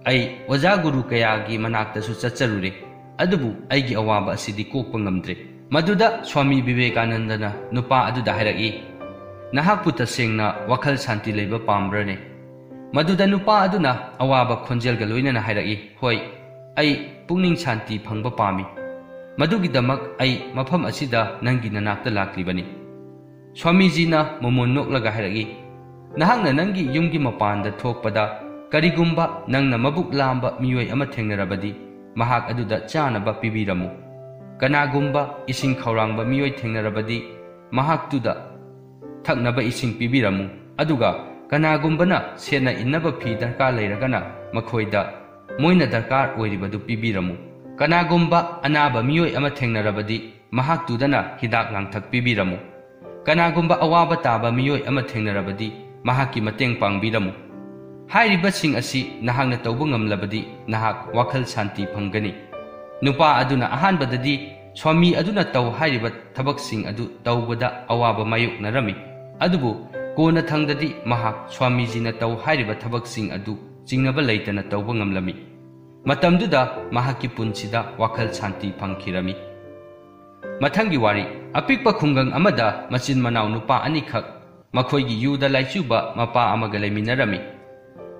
ꯑꯩ ꯑꯣꯖꯥ ꯒꯨꯔꯨ ꯀꯌꯥꯒꯤ ꯃꯅꯥꯛꯇꯁꯨ ꯆꯠꯆꯔꯨꯔꯦ, ꯑꯗꯨꯕꯨ ꯑꯩꯒꯤ ꯑꯋꯥꯕ ꯑꯁꯤꯗꯤ ꯀꯣꯛꯄ ꯉꯝꯗ꯭ꯔꯦ꯫" ꯃꯗꯨꯗ ꯁ꯭ꯋꯥꯃꯤ ꯕꯤꯕꯦꯀꯥꯅꯟꯗꯅ ꯅꯨꯄꯥ ꯑꯗꯨꯗ ꯍꯥꯏꯔꯛꯏ, "ꯅꯍꯥꯛꯄꯨ ꯇꯁꯦꯡꯅ ꯋꯥꯈꯜ ꯁꯥꯟꯇꯤ ꯂꯩꯕ ꯄꯥꯝꯕ꯭ꯔꯅꯦ?" ꯃꯗꯨꯗ ꯅꯨꯄꯥ ꯑꯗꯨꯅ ꯑꯋꯥꯕ ꯈꯣꯟꯖꯦꯜꯒ ꯂꯣꯏꯅꯅ ꯍꯥꯏꯔꯛꯏ, "ꯍꯣꯏ, ꯑꯩ ꯄꯨꯛꯅꯤꯡ ꯁꯥꯟꯇꯤ ꯐꯪꯕ ꯄꯥꯝꯃꯤ꯫ ꯃꯗꯨꯒꯤꯗꯃꯛ ꯑꯩ ꯃꯐꯝ ꯑꯁꯤꯗ ꯅꯪꯒꯤ ꯅꯅꯥꯛꯇ ꯂꯥꯛꯂꯤꯕꯅꯤ꯫" ꯁ꯭ꯋꯥꯃꯤꯖꯤꯅ ꯃꯃꯣꯟ ꯅꯣꯛꯂꯒ ꯍꯥꯏꯔꯛꯏ, "ꯅꯍꯥꯛꯅ ꯅꯪꯒꯤ ꯌꯨꯝꯒꯤ ꯃꯄꯥꯟꯗ ꯊꯣꯛꯄꯗ ꯀꯔꯤꯒꯨꯝꯕ ꯅꯪꯅ ꯃꯕꯨꯛ ꯂꯥꯝꯕ ꯃꯤꯑꯣꯏ ꯑꯃ ꯊꯦꯡꯅꯔꯕꯗꯤ, ꯃꯍꯥꯛ ꯑꯗꯨꯗ ꯆꯥꯅꯕ ꯄꯤꯕꯤꯔꯝꯃꯨ꯫ ꯀꯅꯥꯒꯨꯝꯕ ꯏꯁꯤꯡ ꯈꯧꯔꯥꯡꯕ ꯃꯤꯑꯣꯏ ꯊꯦꯡꯅꯔꯕꯗꯤ, ꯃꯍꯥꯛꯇꯨꯗ ꯊꯛꯅꯕ ꯏꯁꯤꯡ ꯄꯤꯕꯤꯔꯝꯃꯨ꯫ ꯑꯗꯨꯒ ꯀꯅꯥꯒꯨꯝꯕꯅ ꯁꯦꯠꯅ ꯏꯟꯅꯕ ꯐꯤ ꯗꯔꯀꯥꯔ ꯂꯩꯔꯒꯅ ꯃꯈꯣꯏꯗ ꯃꯣꯏꯅ ꯗꯔꯀꯥꯔ ꯑꯣꯏꯔꯤꯕꯗꯨ ꯄꯤꯕꯤꯔꯝꯃꯨ꯫ ꯀꯅꯥꯒꯨꯝꯕ ꯑꯅꯥꯕ ꯃꯤꯑꯣꯏ ꯑꯃ ꯊꯦꯡꯅꯔꯕꯗꯤ ꯃꯍꯥꯛꯇꯨꯗꯅ ꯍꯤꯗꯥꯛ ꯂꯥꯡꯊꯛ ꯄꯤꯕꯤꯔꯝꯃꯨ꯫ ꯀꯅꯥꯒꯨꯝꯕ ꯑꯋꯥꯕ ꯇꯥꯕ ꯃꯤꯑꯣꯏ ꯑꯃ ꯊꯦꯡꯅꯔꯕꯗꯤ ꯃꯍꯥꯛꯀꯤ ꯃꯇꯦꯡ ꯄꯥꯡꯕꯤꯔꯝꯃꯨ꯫ ꯍꯥꯏꯔꯤꯕꯁꯤꯡ ꯑꯁꯤ ꯅꯍꯥꯛꯅ ꯇꯧꯕ ꯉꯝꯂꯕꯗꯤ ꯅꯍꯥꯛ ꯋꯥꯈꯜ ꯁꯥꯟꯇꯤ ꯐꯪꯒꯅꯤ꯫ ꯅꯨꯄꯥ ꯑꯗꯨꯅ ꯑꯍꯥꯟꯕꯗꯗꯤ ꯁ꯭ꯋꯥꯃꯤ ꯑꯗꯨꯅ ꯇꯧ ꯍꯥꯏꯔꯤꯕ ꯊꯕꯛꯁꯤꯡ ꯑꯗꯨ ꯇꯧꯕꯗ ꯑꯋꯥꯕ ꯃꯥꯌꯣꯛꯅꯔꯝꯃꯤ꯫ ꯑꯗꯨꯕꯨ ꯀꯣꯟꯅꯊꯪꯗꯗꯤ ꯃꯍꯥꯛ ꯁ꯭ꯋꯥꯃꯤꯖꯤꯅ ꯇꯧ ꯍꯥꯏꯔꯤꯕ ꯊꯕꯛꯁꯤꯡ ꯑꯗꯨ ꯆꯤꯡꯅꯕ ꯂꯩꯇꯅ ꯇꯧꯕ ꯉꯝꯂꯝꯃꯤ꯫ ꯃꯇꯝꯗꯨꯗ ꯃꯍꯥꯛꯀꯤ ꯄꯨꯟꯁꯤꯗ ꯋꯥꯈꯜ ꯁꯥꯟꯇꯤ ꯐꯪꯈꯤꯔꯝꯃꯤ꯫ ꯃꯊꯪꯒꯤ ꯋꯥꯔꯤ, ꯑꯄꯤꯛꯄ ꯈꯨꯡꯒꯪ ꯑꯃꯗ ꯃꯆꯤꯟ ꯃꯅꯥꯎ ꯅꯨꯄꯥ ꯑꯅꯤꯈꯛ ꯃꯈꯣꯏꯒꯤ ꯌꯨꯗ ꯂꯥꯏꯆꯨꯕ ꯃꯄꯥ ꯑꯃꯒ ꯂꯩꯃꯤꯟꯅꯔꯝꯃꯤ꯫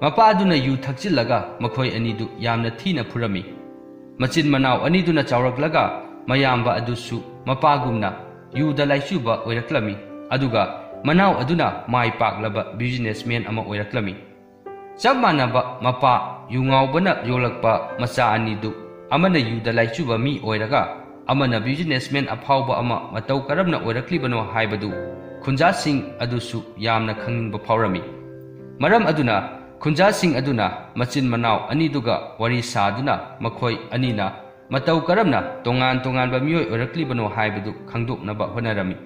ꯃꯄꯥ ꯑꯗꯨꯅ ꯌꯨ ꯊꯛꯆꯤꯜꯂꯒ ꯃꯈꯣꯏ ꯑꯅꯤꯗꯨ ꯌꯥꯝꯅ ꯊꯤꯅ ꯐꯨꯔꯝꯃꯤ꯫ ꯃꯆꯤꯟ ꯃꯅꯥꯎ ꯑꯅꯤꯗꯨꯅ ꯆꯥꯎꯔꯛꯂꯒ ꯃꯌꯥꯝꯕ ꯑꯗꯨꯁꯨ ꯃꯄꯥꯒꯨꯝꯅ ꯌꯨꯗ ꯂꯥꯏꯆꯨꯕ ꯑꯣꯏꯔꯛꯂꯝꯃꯤ꯫ ꯑꯗꯨꯒ ꯃꯅꯥꯎ ꯑꯗꯨꯅ ꯃꯥꯏ ꯄꯥꯛꯂꯕ ꯕꯤꯖꯤꯅꯦꯁꯃꯦꯟ ꯑꯃ ꯑꯣꯏꯔꯛꯂꯝꯃꯤ꯫ ꯆꯞ ꯃꯥꯟꯅꯕ ꯃꯄꯥ ꯌꯨ ꯉꯥꯎꯕꯅ ꯌꯣꯛꯂꯛꯄ ꯃꯆꯥ ꯑꯅꯤꯗꯨ ꯑꯃꯅ ꯌꯨꯗ ꯂꯥꯏꯆꯨꯕ ꯃꯤ ꯑꯣꯏꯔꯒ ꯑꯃꯅ ꯕꯤꯖꯤꯅꯦꯁꯃꯦꯟ ꯑꯐꯥꯎꯕ ꯑꯃ ꯃꯇꯧ ꯀꯔꯝꯅ ꯑꯣꯏꯔꯛꯂꯤꯕꯅꯣ ꯍꯥꯏꯕꯗꯨ ꯈꯨꯟꯖꯥꯁꯤꯡ ꯑꯗꯨꯁꯨ ꯌꯥꯝꯅ ꯈꯪꯅꯤꯡꯕ ꯐꯥꯎꯔꯝꯃꯤ꯫ ꯃꯔꯝ ꯑꯗꯨꯅ ꯈꯨꯟꯖꯥꯁꯤꯡ ꯑꯗꯨꯅ ꯃꯆꯤꯟ ꯃꯅꯥꯎ ꯑꯅꯤꯗꯨꯒ ꯋꯥꯔꯤ ꯁꯥꯗꯨꯅ ꯃꯈꯣꯏ ꯑꯅꯤꯅ ꯃꯇꯧ ꯀꯔꯝꯅ ꯇꯣꯉꯥꯟ ꯇꯣꯉꯥꯟꯕ ꯃꯤꯑꯣꯏ ꯑꯣꯏꯔꯛꯂꯤꯕꯅꯣ ꯍꯥꯏꯕꯗꯨ ꯈꯪꯗꯣꯛꯅꯕ ꯍꯣꯠꯅꯔꯝꯃꯤ꯫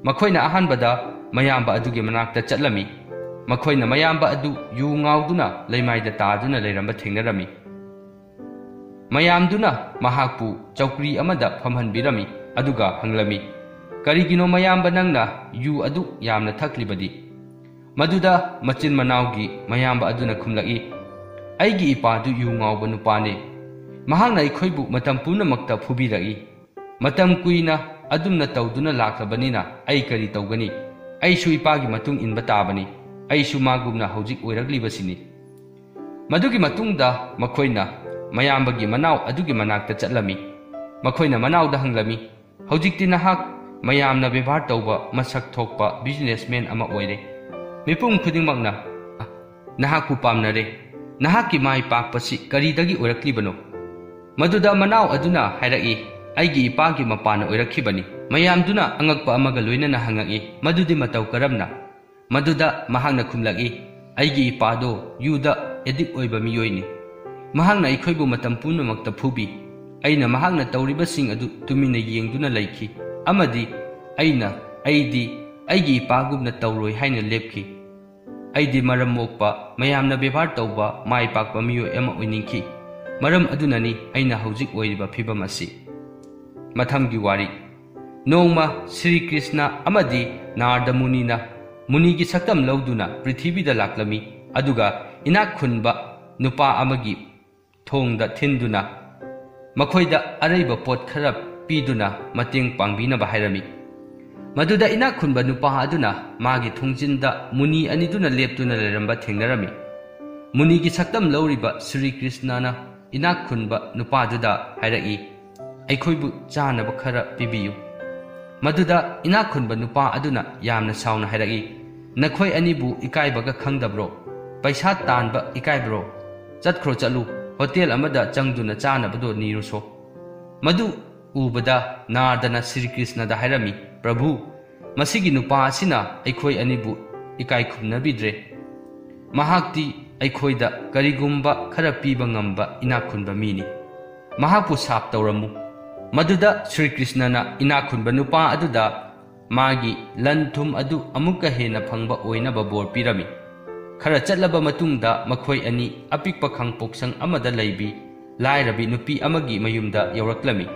ꯃꯈꯣꯏꯅ ꯑꯍꯥꯟꯕꯗ ꯃꯌꯥꯝꯕ ꯑꯗꯨꯒꯤ ꯃꯅꯥꯛꯇ ꯆꯠꯂꯝꯃꯤ꯫ ꯃꯈꯣꯏꯅ ꯃꯌꯥꯝꯕ ꯑꯗꯨ ꯌꯨ ꯉꯥꯎꯗꯨꯅ ꯂꯩꯃꯥꯏꯗ ꯇꯥꯗꯨꯅ ꯂꯩꯔꯝꯕ ꯊꯦꯡꯅꯔꯝꯃꯤ꯫ ꯃꯌꯥꯝꯗꯨꯅ ꯃꯍꯥꯛꯄꯨ ꯆꯧꯀ꯭ꯔꯤ ꯑꯃꯗ ꯐꯝꯍꯟꯕꯤꯔꯝꯃꯤ, ꯑꯗꯨꯒ ꯍꯪꯂꯝꯃꯤ, "ꯀꯔꯤꯒꯤꯅꯣ ꯃꯌꯥꯝꯕ ꯅꯪꯅ ꯌꯨ ꯑꯗꯨ ꯌꯥꯝꯅ ꯊꯛꯂꯤꯕꯗꯤ?" ꯃꯗꯨꯗ ꯃꯆꯤꯟ ꯃꯅꯥꯎꯒꯤ ꯃꯌꯥꯝꯕ ꯑꯗꯨꯅ ꯈꯨꯝꯂꯛꯏ, "ꯑꯩꯒꯤ ꯏꯄꯥꯗꯨ ꯌꯨ ꯉꯥꯎꯕ ꯅꯨꯄꯥꯅꯤ꯫ ꯃꯍꯥꯛꯅ ꯑꯩꯈꯣꯏꯕꯨ ꯃꯇꯝ ꯄꯨꯝꯅꯃꯛꯇ ꯐꯨꯕꯤꯔꯛꯏ꯫ ꯃꯇꯝ ꯀꯨꯏꯅ ꯑꯗꯨꯝꯅ ꯇꯧꯗꯨꯅ ꯂꯥꯛꯂꯕꯅꯤꯅ ꯑꯩ ꯀꯔꯤ ꯇꯧꯒꯅꯤ? ꯑꯩꯁꯨ ꯏꯄꯥꯒꯤ ꯃꯇꯨꯡ ꯏꯟꯕ ꯇꯥꯕꯅꯤ꯫ ꯑꯩꯁꯨ ꯃꯥꯒꯨꯝꯅ ꯍꯧꯖꯤꯛ ꯑꯣꯏꯔꯛꯂꯤꯕꯁꯤꯅꯤ꯫" ꯃꯗꯨꯒꯤ ꯃꯇꯨꯡꯗ ꯃꯈꯣꯏꯅ ꯃꯌꯥꯝꯕꯒꯤ ꯃꯅꯥꯎ ꯑꯗꯨꯒꯤ ꯃꯅꯥꯛꯇ ꯆꯠꯂꯝꯃꯤ꯫ ꯃꯈꯣꯏꯅ ꯃꯅꯥꯎꯗ ꯍꯪꯂꯝꯃꯤ, "ꯍꯧꯖꯤꯛꯇꯤ ꯅꯍꯥꯛ ꯃꯌꯥꯝꯅ ꯕꯦꯕꯥꯔ ꯇꯧꯕ ꯃꯁꯛ ꯊꯣꯛꯄ ꯕꯤꯖꯤꯅꯦꯁꯃꯦꯟ ꯑꯃ ꯑꯣꯏꯔꯦ꯫ ꯃꯤꯄꯨꯝ ꯈꯨꯗꯤꯡꯃꯛꯅ ꯅꯍꯥꯛꯄꯨ ꯄꯥꯝꯅꯔꯦ꯫ ꯅꯍꯥꯛꯀꯤ ꯃꯥꯏ ꯄꯥꯛꯄꯁꯤ ꯀꯔꯤꯗꯒꯤ ꯑꯣꯏꯔꯛꯂꯤꯕꯅꯣ?" ꯃꯗꯨꯗ ꯃꯅꯥꯎ ꯑꯗꯨꯅ ꯍꯥꯏꯔꯛꯏ, "ꯑꯩꯒꯤ ꯏꯄꯥꯒꯤ ꯃꯄꯥꯅ ꯑꯣꯏꯔꯛꯈꯤꯕꯅꯤ꯫ ꯃꯌꯥꯝꯗꯨꯅ ꯑꯉꯛꯄ ꯑꯃꯒ ꯂꯣꯏꯅꯅ ꯍꯪꯉꯛꯏ, "ꯃꯗꯨꯗꯤ ꯃꯇꯧ ꯀꯔꯝꯅ?" ꯃꯗꯨꯗ ꯃꯍꯥꯛꯅ ꯈꯨꯝꯂꯛꯏ, "ꯑꯩꯒꯤ ꯏꯄꯥꯗꯣ ꯌꯨꯗ ꯑꯦꯗꯤꯛ ꯑꯣꯏꯕ ꯃꯤꯑꯣꯏꯅꯤ꯫ ꯃꯍꯥꯛꯅ ꯑꯩꯈꯣꯏꯕꯨ ꯃꯇꯝ ꯄꯨꯝꯅꯃꯛꯇ ꯐꯨꯕꯤ꯫ ꯑꯩꯅ ꯃꯍꯥꯛꯅ ꯇꯧꯔꯤꯕꯁꯤꯡ ꯑꯗꯨ ꯇꯨꯃꯤꯟꯅ ꯌꯦꯡꯗꯨꯅ ꯂꯩꯈꯤ, ꯑꯃꯗꯤ ꯑꯩꯅ, ꯑꯩꯗꯤ ꯑꯩꯒꯤ ꯏꯄꯥꯒꯨꯝꯅ ꯇꯧꯔꯣꯏ ꯍꯥꯏꯅ ꯂꯦꯞꯈꯤ꯫ ꯑꯩꯗꯤ ꯃꯔꯝ ꯃꯣꯛꯄ, ꯃꯌꯥꯝꯅ ꯕꯦꯕꯥꯔ ꯇꯧꯕ, ꯃꯥꯏ ꯄꯥꯛꯄ ꯃꯤꯑꯣꯏ ꯑꯃ ꯑꯣꯏꯅꯤꯡꯈꯤ꯫ ꯃꯔꯝ ꯑꯗꯨꯅꯅꯤ ꯑꯩꯅ ꯍꯧꯖꯤꯛ ꯑꯣꯏꯔꯤꯕ ꯐꯤꯚꯝ ꯑꯁꯤ꯫" ꯃꯊꯪꯒꯤ ꯋꯥꯔꯤ꯫ ꯅꯣꯡꯃ ꯁ꯭ꯔꯤ ꯀ꯭ꯔꯤꯁꯅ ꯑꯃꯗꯤ ꯅꯥꯔꯗ ꯃꯨꯅꯤꯅ ꯃꯨꯅꯤꯒꯤ ꯁꯛꯇꯝ ꯂꯧꯗꯨꯅ ꯄ꯭ꯔꯤꯊꯤꯕꯤꯗ ꯂꯥꯛꯂꯝꯃꯤ, ꯑꯗꯨꯒ ꯏꯅꯥꯛ ꯈꯨꯟꯕ ꯅꯨꯄꯥ ꯑꯃꯒꯤ ꯊꯣꯡꯗ ꯊꯤꯟꯗꯨꯅ ꯃꯈꯣꯏꯗ ꯑꯔꯩꯕ ꯄꯣꯠ ꯈꯔ ꯄꯤꯗꯨꯅ ꯃꯇꯦꯡ ꯄꯥꯡꯕꯤꯅꯕ ꯍꯥꯏꯔꯝꯃꯤ꯫ ꯃꯗꯨꯗ ꯏꯅꯥꯛ ꯈꯨꯟꯕ ꯅꯨꯄꯥ ꯑꯗꯨꯅ ꯃꯥꯒꯤ ꯊꯣꯡꯖꯤꯟꯗ ꯃꯨꯅꯤ ꯑꯅꯤꯗꯨꯅ ꯂꯦꯞꯇꯨꯅ ꯂꯩꯔꯝꯕ ꯊꯦꯡꯅꯔꯝꯃꯤ꯫ ꯃꯨꯅꯤꯒꯤ ꯁꯛꯇꯝ ꯂꯧꯔꯤꯕ ꯁ꯭ꯔꯤ ꯀ꯭ꯔꯤꯁꯅꯅ ꯏꯅꯥꯛ ꯈꯨꯟꯕ ꯅꯨꯄꯥꯗꯨꯗ ꯍꯥꯏꯔꯛꯏ, "ꯑꯩꯈꯣꯏꯕꯨ ꯆꯥꯅꯕ ꯈꯔ ꯄꯤꯕꯤꯌꯨ꯫" ꯃꯗꯨꯗ ꯏꯅꯥꯛ ꯈꯨꯟꯕ ꯅꯨꯄꯥ ꯑꯗꯨꯅ ꯌꯥꯝꯅ ꯁꯥꯎꯅ ꯍꯥꯏꯔꯛꯏ, "ꯅꯈꯣꯏ ꯑꯅꯤꯕꯨ ꯏꯀꯥꯏꯕꯒ ꯈꯪꯗꯕ꯭ꯔꯣ? ꯄꯩꯁꯥ ꯇꯥꯟꯕ ꯏꯀꯥꯏꯕ꯭ꯔꯣ? ꯆꯠꯈ꯭ꯔꯣ, ꯆꯠꯂꯨ, ꯍꯣꯇꯦꯜ ꯑꯃꯗ ꯆꯪꯗꯨꯅ ꯆꯥꯅꯕꯗꯣ ꯅꯤꯔꯨꯁꯣ꯫" ꯃꯗꯨ ꯎꯕꯗ ꯅꯥꯔꯗꯅ ꯁ꯭ꯔꯤ ꯀ꯭ꯔꯤꯁꯅꯗ ꯍꯥꯏꯔꯝꯃꯤ, "ꯄ꯭ꯔꯚꯨ, ꯃꯁꯤꯒꯤ ꯅꯨꯄꯥ ꯑꯁꯤꯅ ꯑꯩꯈꯣꯏ ꯑꯅꯤꯕꯨ ꯏꯀꯥꯏ ꯈꯨꯝꯅꯕꯤꯗ꯭ꯔꯦ꯫ ꯃꯍꯥꯛꯇꯤ ꯑꯩꯈꯣꯏꯗ ꯀꯔꯤꯒꯨꯝꯕ ꯈꯔ ꯄꯤꯕ ꯉꯝꯕ ꯏꯅꯥꯛ ꯈꯨꯟꯕ ꯃꯤꯅꯤ꯫ ꯃꯍꯥꯛꯄꯨ ꯁꯥꯞ ꯇꯧꯔꯝꯃꯨ꯫" ꯃꯗꯨꯗ ꯁ꯭ꯔꯤ ꯀ꯭ꯔꯤꯁꯅꯅ ꯏꯅꯥꯛ ꯈꯨꯟꯕ ꯅꯨꯄꯥ ꯑꯗꯨꯗ ꯃꯥꯒꯤ ꯂꯟ ꯊꯨꯝ ꯑꯗꯨ ꯑꯃꯨꯛꯀ ꯍꯦꯟꯅ ꯐꯪꯕ ꯑꯣꯏꯅꯕ ꯕꯣꯔ ꯄꯤꯔꯝꯃꯤ꯫ ꯈꯔ ꯆꯠꯂꯕ ꯃꯇꯨꯡꯗ ꯃꯈꯣꯏ ꯑꯅꯤ ꯑꯄꯤꯛꯄ ꯈꯥꯡꯄꯣꯛꯁꯪ ꯑꯃꯗ ꯂꯩꯕꯤ ꯂꯥꯏꯔꯕꯤ ꯅꯨꯄꯤ ꯑꯃꯒꯤ ꯃꯌꯨꯝꯗ ꯌꯧꯔꯛꯂꯝꯃꯤ꯫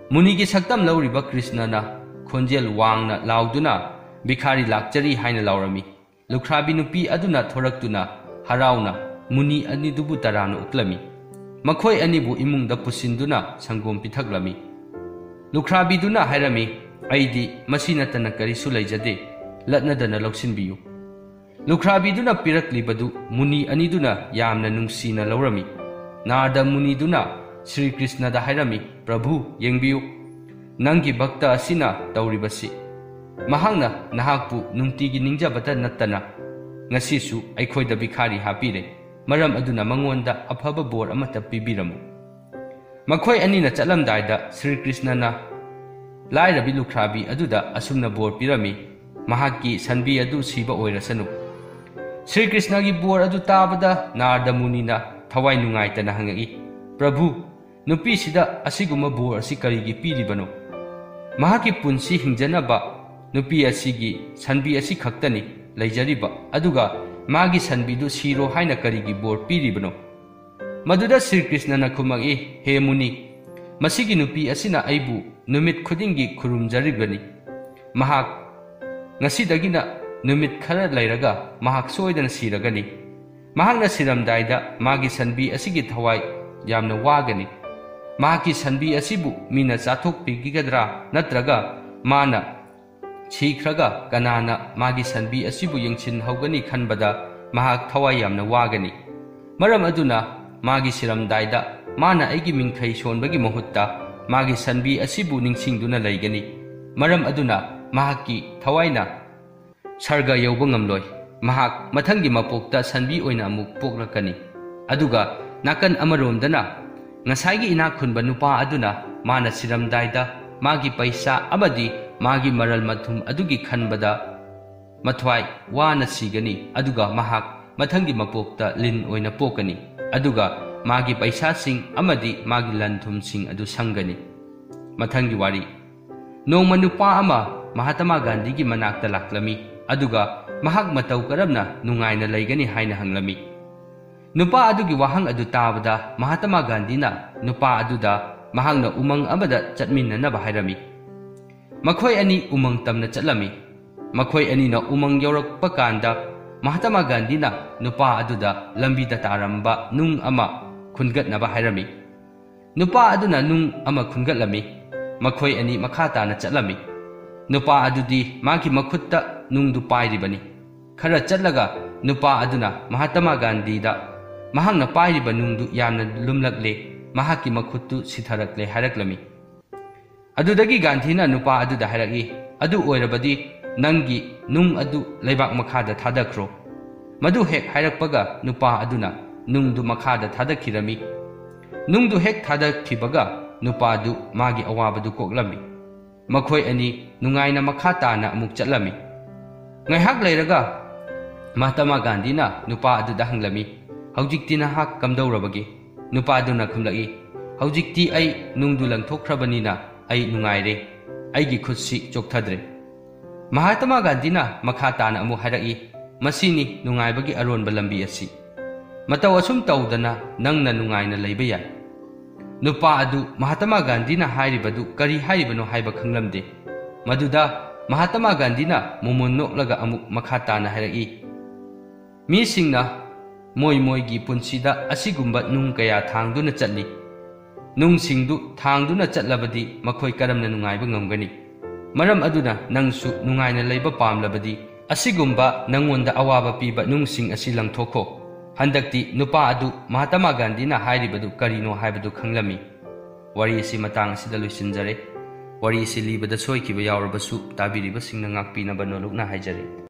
ꯃꯨꯅꯤꯒꯤ ꯁꯛꯇꯝ ꯂꯧꯔꯤꯕ ꯀ꯭ꯔꯤꯁꯅꯅ ꯈꯣꯟꯖꯦꯜ ꯋꯥꯡꯅ ꯂꯥꯎꯗꯨꯅ, "ꯚꯤꯈꯥꯔꯤ ꯂꯥꯛꯆꯔꯤ" ꯍꯥꯏꯅ ꯂꯥꯎꯔꯝꯃꯤ꯫ ꯂꯨꯈ꯭ꯔꯥꯕꯤ ꯅꯨꯄꯤ ꯑꯗꯨꯅ ꯊꯣꯔꯛꯇꯨꯅ ꯍꯔꯥꯎꯅ ꯃꯨꯅꯤ ꯑꯅꯤꯗꯨꯕꯨ ꯇꯔꯥꯝꯅ ꯑꯣꯛꯂꯝꯃꯤ꯫ ꯃꯈꯣꯏ ꯑꯅꯤꯕꯨ ꯏꯃꯨꯡꯗ ꯄꯨꯁꯤꯟꯗꯨꯅ ꯁꯪꯒꯣꯝ ꯄꯤꯊꯛꯂꯝꯃꯤ꯫ ꯂꯨꯈ꯭ꯔꯥꯕꯤꯗꯨꯅ ꯍꯥꯏꯔꯝꯃꯤ, "ꯑꯩꯗꯤ ꯃꯁꯤ ꯅꯠꯇꯅ ꯀꯔꯤꯁꯨ ꯂꯩꯖꯗꯦ, ꯂꯠꯅꯗꯅ ꯂꯧꯁꯤꯟꯕꯤꯌꯨ꯫" ꯂꯨꯈ꯭ꯔꯥꯕꯤꯗꯨꯅ ꯄꯤꯔꯛꯂꯤꯕꯗꯨ ꯃꯨꯅꯤ ꯑꯅꯤꯗꯨꯅ ꯌꯥꯝꯅ ꯅꯨꯡꯁꯤꯅ ꯂꯧꯔꯝꯃꯤ꯫ ꯅꯥꯔꯗ ꯃꯨꯅꯤꯗꯨꯅ ꯁ꯭ꯔꯤ ꯀ꯭ꯔꯤꯁꯅꯗ ꯍꯥꯏꯔꯝꯃꯤ, "ꯄ꯭ꯔꯚꯨ, ꯌꯦꯡꯕꯤꯌꯨ, ꯅꯪꯒꯤ ꯚꯛꯇ ꯑꯁꯤꯅ ꯇꯧꯔꯤꯕꯁꯤ꯫ ꯃꯍꯥꯛꯅ ꯅꯍꯥꯛꯄꯨ ꯅꯨꯡꯇꯤꯒꯤ ꯅꯤꯡꯖꯕꯇ ꯅꯠꯇꯅ ꯉꯁꯤꯁꯨ ꯑꯩꯈꯣꯏꯗ ꯚꯤꯈꯥꯔꯤ ꯍꯥꯞꯄꯤꯔꯦ꯫ ꯃꯔꯝ ꯑꯗꯨꯅ ꯃꯉꯣꯟꯗ ꯑꯐꯕ ꯕꯣꯔ ꯑꯃꯠꯇ ꯄꯤꯕꯤꯔꯝꯃꯨ꯫" ꯃꯈꯣꯏ ꯑꯅꯤꯅ ꯆꯠꯂꯝꯗꯥꯏꯗ ꯁ꯭ꯔꯤ ꯀ꯭ꯔꯤꯁꯅꯅ ꯂꯥꯏꯔꯕꯤ ꯂꯨꯈ꯭ꯔꯥꯕꯤ ꯑꯗꯨꯗ ꯑꯁꯨꯝꯅ ꯕꯣꯔ ꯄꯤꯔꯝꯃꯤ, "ꯃꯍꯥꯛꯀꯤ ꯁꯟꯕꯤ ꯑꯗꯨ ꯁꯤꯕ ꯑꯣꯏꯔꯁꯅꯨ"꯫ ꯁ꯭ꯔꯤ ꯀ꯭ꯔꯤꯁꯅꯒꯤ ꯕꯣꯔ ꯑꯗꯨ ꯇꯥꯕꯗ ꯅꯥꯔꯗ ꯃꯨꯅꯤꯅ ꯊꯋꯥꯏ ꯅꯨꯡꯉꯥꯏꯇꯅ ꯍꯪꯉꯛꯏ, "ꯄ꯭ꯔꯚꯨ, ꯅꯨꯄꯤꯁꯤꯗ ꯑꯁꯤꯒꯨꯝꯕ ꯕꯣꯔ ꯑꯁꯤ ꯀꯔꯤꯒꯤ ꯄꯤꯔꯤꯕꯅꯣ? ꯃꯍꯥꯛꯀꯤ ꯄꯨꯟꯁꯤ ꯍꯤꯡꯖꯅꯕ ꯅꯨꯄꯤ ꯑꯁꯤꯒꯤ ꯁꯟꯕꯤ ꯑꯁꯤ ꯈꯛꯇꯅꯤ ꯂꯩꯖꯔꯤꯕ, ꯑꯗꯨꯒ ꯃꯥꯒꯤ ꯁꯟꯕꯤꯗꯨ ꯁꯤꯔꯣ ꯍꯥꯏꯅ ꯀꯔꯤꯒꯤ ꯕꯣꯔ ꯄꯤꯔꯤꯕꯅꯣ?" ꯃꯗꯨꯗ ꯁ꯭ꯔꯤ ꯀ꯭ꯔꯤꯁꯅꯅ ꯈꯨꯝꯃꯛꯏ, "ꯍꯦ ꯃꯨꯅꯤ, ꯃꯁꯤꯒꯤ ꯅꯨꯄꯤ ꯑꯁꯤꯅ ꯑꯩꯕꯨ ꯅꯨꯃꯤꯠ ꯈꯨꯗꯤꯡꯒꯤ ꯈꯨꯔꯨꯝꯖꯔꯤꯕꯅꯤ꯫ ꯃꯍꯥꯛ ꯉꯁꯤꯗꯒꯤꯅ ꯅꯨꯃꯤꯠ ꯈꯔ ꯂꯩꯔꯒ ꯃꯍꯥꯛ ꯁꯣꯏꯗꯅ ꯁꯤꯔꯒꯅꯤ꯫ ꯃꯍꯥꯛꯅ ꯁꯤꯔꯝꯗꯥꯏꯗ ꯃꯥꯒꯤ ꯁꯟꯕꯤ ꯑꯁꯤꯒꯤ ꯊꯋꯥꯏ ꯌꯥꯝꯅ ꯋꯥꯒꯅꯤ꯫ ꯃꯍꯥꯛꯀꯤ ꯁꯟꯕꯤ ꯑꯁꯤꯕꯨ ꯃꯤꯅ ꯆꯥꯊꯣꯛꯄꯤꯒꯗ꯭ꯔꯥ, ꯅꯠꯇ꯭ꯔꯒ ꯃꯥꯅ ꯁꯤꯈ꯭ꯔꯒ ꯀꯅꯥꯅ ꯃꯥꯒꯤ ꯁꯟꯕꯤ ꯑꯁꯤꯕꯨ ꯌꯦꯡꯁꯤꯟꯍꯧꯒꯅꯤ ꯈꯟꯕꯗ ꯃꯍꯥꯛ ꯊꯋꯥꯏ ꯌꯥꯝꯅ ꯋꯥꯒꯅꯤ꯫ ꯃꯔꯝ ꯑꯗꯨꯅ ꯃꯥꯒꯤ ꯁꯤꯔꯝꯗꯥꯏꯗ ꯃꯥꯅ ꯑꯩꯒꯤ ꯃꯤꯡꯈꯩ ꯁꯣꯟꯕꯒꯤ ꯃꯍꯨꯠꯇ ꯃꯥꯒꯤ ꯁꯟꯕꯤ ꯑꯁꯤꯕꯨ ꯅꯤꯡꯁꯤꯡꯗꯨꯅ ꯂꯩꯒꯅꯤ꯫ ꯃꯔꯝ ꯑꯗꯨꯅ ꯃꯍꯥꯛꯀꯤ ꯊꯋꯥꯏꯅ ꯁꯔꯒ ꯌꯧꯕ ꯉꯝꯂꯣꯏ꯫ ꯃꯍꯥꯛ ꯃꯊꯪꯒꯤ ꯃꯄꯣꯛꯇ ꯁꯟꯕꯤ ꯑꯣꯏꯅ ꯑꯃꯨꯛ ꯄꯣꯛꯂꯛꯀꯅꯤ꯫ ꯑꯗꯨꯒ ꯅꯥꯀꯟ ꯑꯃꯔꯣꯝꯗꯅ ꯉꯁꯥꯏꯒꯤ ꯏꯅꯥꯛ ꯈꯨꯟꯕ ꯅꯨꯄꯥ ꯑꯗꯨꯅ ꯃꯥꯅ ꯁꯤꯔꯝꯗꯥꯏꯗ ꯃꯥꯒꯤ ꯄꯩꯁꯥ ꯑꯃꯗꯤ ꯃꯥꯒꯤ ꯃꯔꯜ ꯃꯊꯨꯝ ꯑꯗꯨꯒꯤ ꯈꯟꯕꯗ ꯃꯊ꯭ꯋꯥꯏ ꯋꯥꯅ ꯁꯤꯒꯅꯤ, ꯑꯗꯨꯒ ꯃꯍꯥꯛ ꯃꯊꯪꯒꯤ ꯃꯄꯣꯛꯇ ꯂꯤꯟ ꯑꯣꯏꯅ ꯄꯣꯛꯀꯅꯤ, ꯑꯗꯨꯒ ꯃꯥꯒꯤ ꯄꯩꯁꯥꯁꯤꯡ ꯑꯃꯗꯤ ꯃꯥꯒꯤ ꯂꯟ ꯊꯨꯝꯁꯤꯡ ꯑꯗꯨ ꯁꯪꯒꯅꯤ꯫ ꯃꯊꯪꯒꯤ ꯋꯥꯔꯤ꯫ ꯅꯣꯡꯃ ꯅꯨꯄꯥ ꯑꯃ ꯃꯍꯥꯇꯃꯥ ꯒꯥꯟꯙꯤꯒꯤ ꯃꯅꯥꯛꯇ ꯂꯥꯛꯂꯝꯃꯤ, ꯑꯗꯨꯒ ꯃꯍꯥꯛ ꯃꯇꯧ ꯀꯔꯝꯅ ꯅꯨꯡꯉꯥꯏꯅ ꯂꯩꯒꯅꯤ ꯍꯥꯏꯅ ꯍꯪꯂꯝꯃꯤ꯫ ꯅꯨꯄꯥ ꯑꯗꯨꯒꯤ ꯋꯥꯍꯪ ꯑꯗꯨ ꯇꯥꯕꯗ ꯃꯍꯥꯇꯃꯥ ꯒꯥꯟꯙꯤꯅ ꯅꯨꯄꯥ ꯑꯗꯨꯗ ꯃꯍꯥꯛꯅ ꯎꯃꯪ ꯑꯃꯗ ꯆꯠꯃꯤꯟꯅꯅꯕ ꯍꯥꯏꯔꯝꯃꯤ꯫ ꯃꯈꯣꯏ ꯑꯅꯤ ꯎꯃꯪ ꯇꯝꯅ ꯆꯠꯂꯝꯃꯤ꯫ ꯃꯈꯣꯏ ꯑꯅꯤꯅ ꯎꯃꯪ ꯌꯧꯔꯛꯄ ꯀꯥꯟꯗ ꯃꯍꯥꯇꯃꯥ ꯒꯥꯟꯙꯤꯅ ꯅꯨꯄꯥ ꯑꯗꯨꯗ ꯂꯝꯕꯤꯗ ꯇꯥꯔꯝꯕ ꯅꯨꯡ ꯑꯃ ꯈꯨꯟꯒꯠꯅꯕ ꯍꯥꯏꯔꯝꯃꯤ꯫ ꯅꯨꯄꯥ ꯑꯗꯨꯅ ꯅꯨꯡ ꯑꯃ ꯈꯨꯟꯒꯠꯂꯝꯃꯤ꯫ ꯃꯈꯣꯏ ꯑꯅꯤ ꯃꯈꯥ ꯇꯥꯅ ꯆꯠꯂꯝꯃꯤ꯫ ꯅꯨꯄꯥ ꯑꯗꯨꯗꯤ ꯃꯥꯒꯤ ꯃꯈꯨꯠꯇ ꯅꯨꯡꯗꯨ ꯄꯥꯏꯔꯤꯕꯅꯤ꯫ ꯈꯔ ꯆꯠꯂꯒ ꯅꯨꯄꯥ ꯑꯗꯨꯅ ꯃꯍꯥꯇꯃꯥ ꯒꯥꯟꯙꯤꯗ ꯃꯍꯥꯛꯅ ꯄꯥꯏꯔꯤꯕ ꯅꯨꯡꯗꯨ ꯌꯥꯝꯅ ꯂꯨꯝꯂꯛꯂꯦ, ꯃꯍꯥꯛꯀꯤ ꯃꯈꯨꯠꯇꯨ ꯁꯤꯊꯔꯛꯂꯦ ꯍꯥꯏꯔꯛꯂꯝꯃꯤ꯫ ꯑꯗꯨꯗꯒꯤ ꯒꯥꯟꯙꯤꯅ ꯅꯨꯄꯥ ꯑꯗꯨꯗ ꯍꯥꯏꯔꯛꯏ, "ꯑꯗꯨ ꯑꯣꯏꯔꯕꯗꯤ ꯅꯪꯒꯤ ꯅꯨꯡ ꯑꯗꯨ ꯂꯩꯕꯥꯛ ꯃꯈꯥꯗ ꯊꯥꯗꯈ꯭ꯔꯣ"꯫ ꯃꯗꯨ ꯍꯦꯛ ꯍꯥꯏꯔꯛꯄꯒ ꯅꯨꯄꯥ ꯑꯗꯨꯅ ꯅꯨꯡꯗꯨ ꯃꯈꯥꯗ ꯊꯥꯗꯈꯤꯔꯝꯃꯤ꯫ ꯅꯨꯡꯗꯨ ꯍꯦꯛ ꯊꯥꯗꯈꯤꯕꯒ ꯅꯨꯄꯥꯗꯨ ꯃꯥꯒꯤ ꯑꯋꯥꯕꯗꯨ ꯀꯣꯛꯂꯝꯃꯤ꯫ ꯃꯈꯣꯏ ꯑꯅꯤ ꯅꯨꯡꯉꯥꯏꯅ ꯃꯈꯥ ꯇꯥꯅ ꯑꯃꯨꯛ ꯆꯠꯂꯝꯃꯤ꯫ ꯉꯥꯏꯍꯥꯛ ꯂꯩꯔꯒ ꯃꯍꯥꯇꯃꯥ ꯒꯥꯟꯙꯤꯅ ꯅꯨꯄꯥ ꯑꯗꯨꯗ ꯍꯪꯂꯝꯃꯤ, "ꯍꯧꯖꯤꯛꯇꯤ ꯅꯍꯥꯛ ꯀꯝꯗꯧꯔꯕꯒꯦ?" ꯅꯨꯄꯥ ꯑꯗꯨꯅ ꯈꯨꯝꯂꯛꯏ, "ꯍꯧꯖꯤꯛꯇꯤ ꯑꯩ ꯅꯨꯡꯗꯨ ꯂꯪꯊꯣꯛꯈ꯭ꯔꯕꯅꯤꯅ ꯑꯩ ꯅꯨꯡꯉꯥꯏꯔꯦ꯫ ꯑꯩꯒꯤ ꯈꯨꯠꯁꯤ ꯆꯣꯛꯊꯗ꯭ꯔꯦ꯫" ꯃꯍꯥꯇꯃꯥ ꯒꯥꯟꯙꯤꯅ ꯃꯈꯥ ꯇꯥꯅ ꯑꯃꯨꯛ ꯍꯥꯏꯔꯛꯏ, "ꯃꯁꯤꯅꯤ ꯅꯨꯡꯉꯥꯏꯕꯒꯤ ꯑꯔꯣꯟꯕ ꯂꯝꯕꯤ ꯑꯁꯤ꯫ ꯃꯇꯧ ꯑꯁꯨꯝ ꯇꯧꯗꯅ ꯅꯪꯅ ꯅꯨꯡꯉꯥꯏꯅ ꯂꯩꯕ ꯌꯥꯏ꯫" ꯅꯨꯄꯥ ꯑꯗꯨ ꯃꯍꯥꯇꯃꯥ ꯒꯥꯟꯙꯤꯅ ꯍꯥꯏꯔꯤꯕꯗꯨ ꯀꯔꯤ ꯍꯥꯏꯔꯤꯕꯅꯣ ꯍꯥꯏꯕ ꯈꯪꯂꯝꯗꯦ꯫ ꯃꯗꯨꯗ ꯃꯍꯥꯇꯃꯥ ꯒꯥꯟꯙꯤꯅ ꯃꯣꯃꯣꯟ ꯅꯣꯛꯂꯒ ꯑꯃꯨꯛ ꯃꯈꯥ ꯇꯥꯅ ꯍꯥꯏꯔꯛꯏ, "ꯃꯤꯁꯤꯡꯅ ꯃꯣꯏ ꯃꯣꯏꯒꯤ ꯄꯨꯟꯁꯤꯗ ꯑꯁꯤꯒꯨꯝꯕ ꯅꯨꯡ ꯀꯌꯥ ꯊꯥꯡꯗꯨꯅ ꯆꯠꯂꯤ꯫ ꯅꯨꯡꯁꯤꯡꯗꯨ ꯊꯥꯡꯗꯨꯅ ꯆꯠꯂꯕꯗꯤ ꯃꯈꯣꯏ ꯀꯔꯝꯅ ꯅꯨꯡꯉꯥꯏꯕ ꯉꯝꯒꯅꯤ? ꯃꯔꯝ ꯑꯗꯨꯅ ꯅꯪꯁꯨ ꯅꯨꯡꯉꯥꯏꯅ ꯂꯩꯕ ꯄꯥꯝꯂꯕꯗꯤ ꯑꯁꯤꯒꯨꯝꯕ ꯅꯪꯉꯣꯟꯗ ꯑꯋꯥꯕ ꯄꯤꯕ ꯅꯨꯡꯁꯤꯡ ꯑꯁꯤ ꯂꯪꯊꯣꯛꯈꯣ꯫" ꯍꯟꯗꯛꯇꯤ ꯅꯨꯄꯥ ꯑꯗꯨ ꯃꯍꯥꯇꯃꯥ ꯒꯥꯟꯙꯤꯅ ꯍꯥꯏꯔꯤꯕꯗꯨ ꯀꯔꯤꯅꯣ ꯍꯥꯏꯕꯗꯨ ꯈꯪꯂꯝꯃꯤ꯫ ꯋꯥꯔꯤ ꯑꯁꯤ ꯃꯇꯥꯡ ꯑꯁꯤꯗ ꯂꯣꯏꯁꯤꯟꯖꯔꯦ꯫ ꯋꯥꯔꯤ ꯑꯁꯤ ꯂꯤꯕꯗ ꯁꯣꯏꯈꯤꯕ ꯌꯥꯎꯔꯕꯁꯨ ꯇꯥꯕꯤꯔꯤꯕꯁꯤꯡꯅ ꯉꯥꯛꯄꯤꯅꯕ ꯅꯣꯂꯨꯛꯅ ꯍꯥꯏꯖꯔꯤ꯫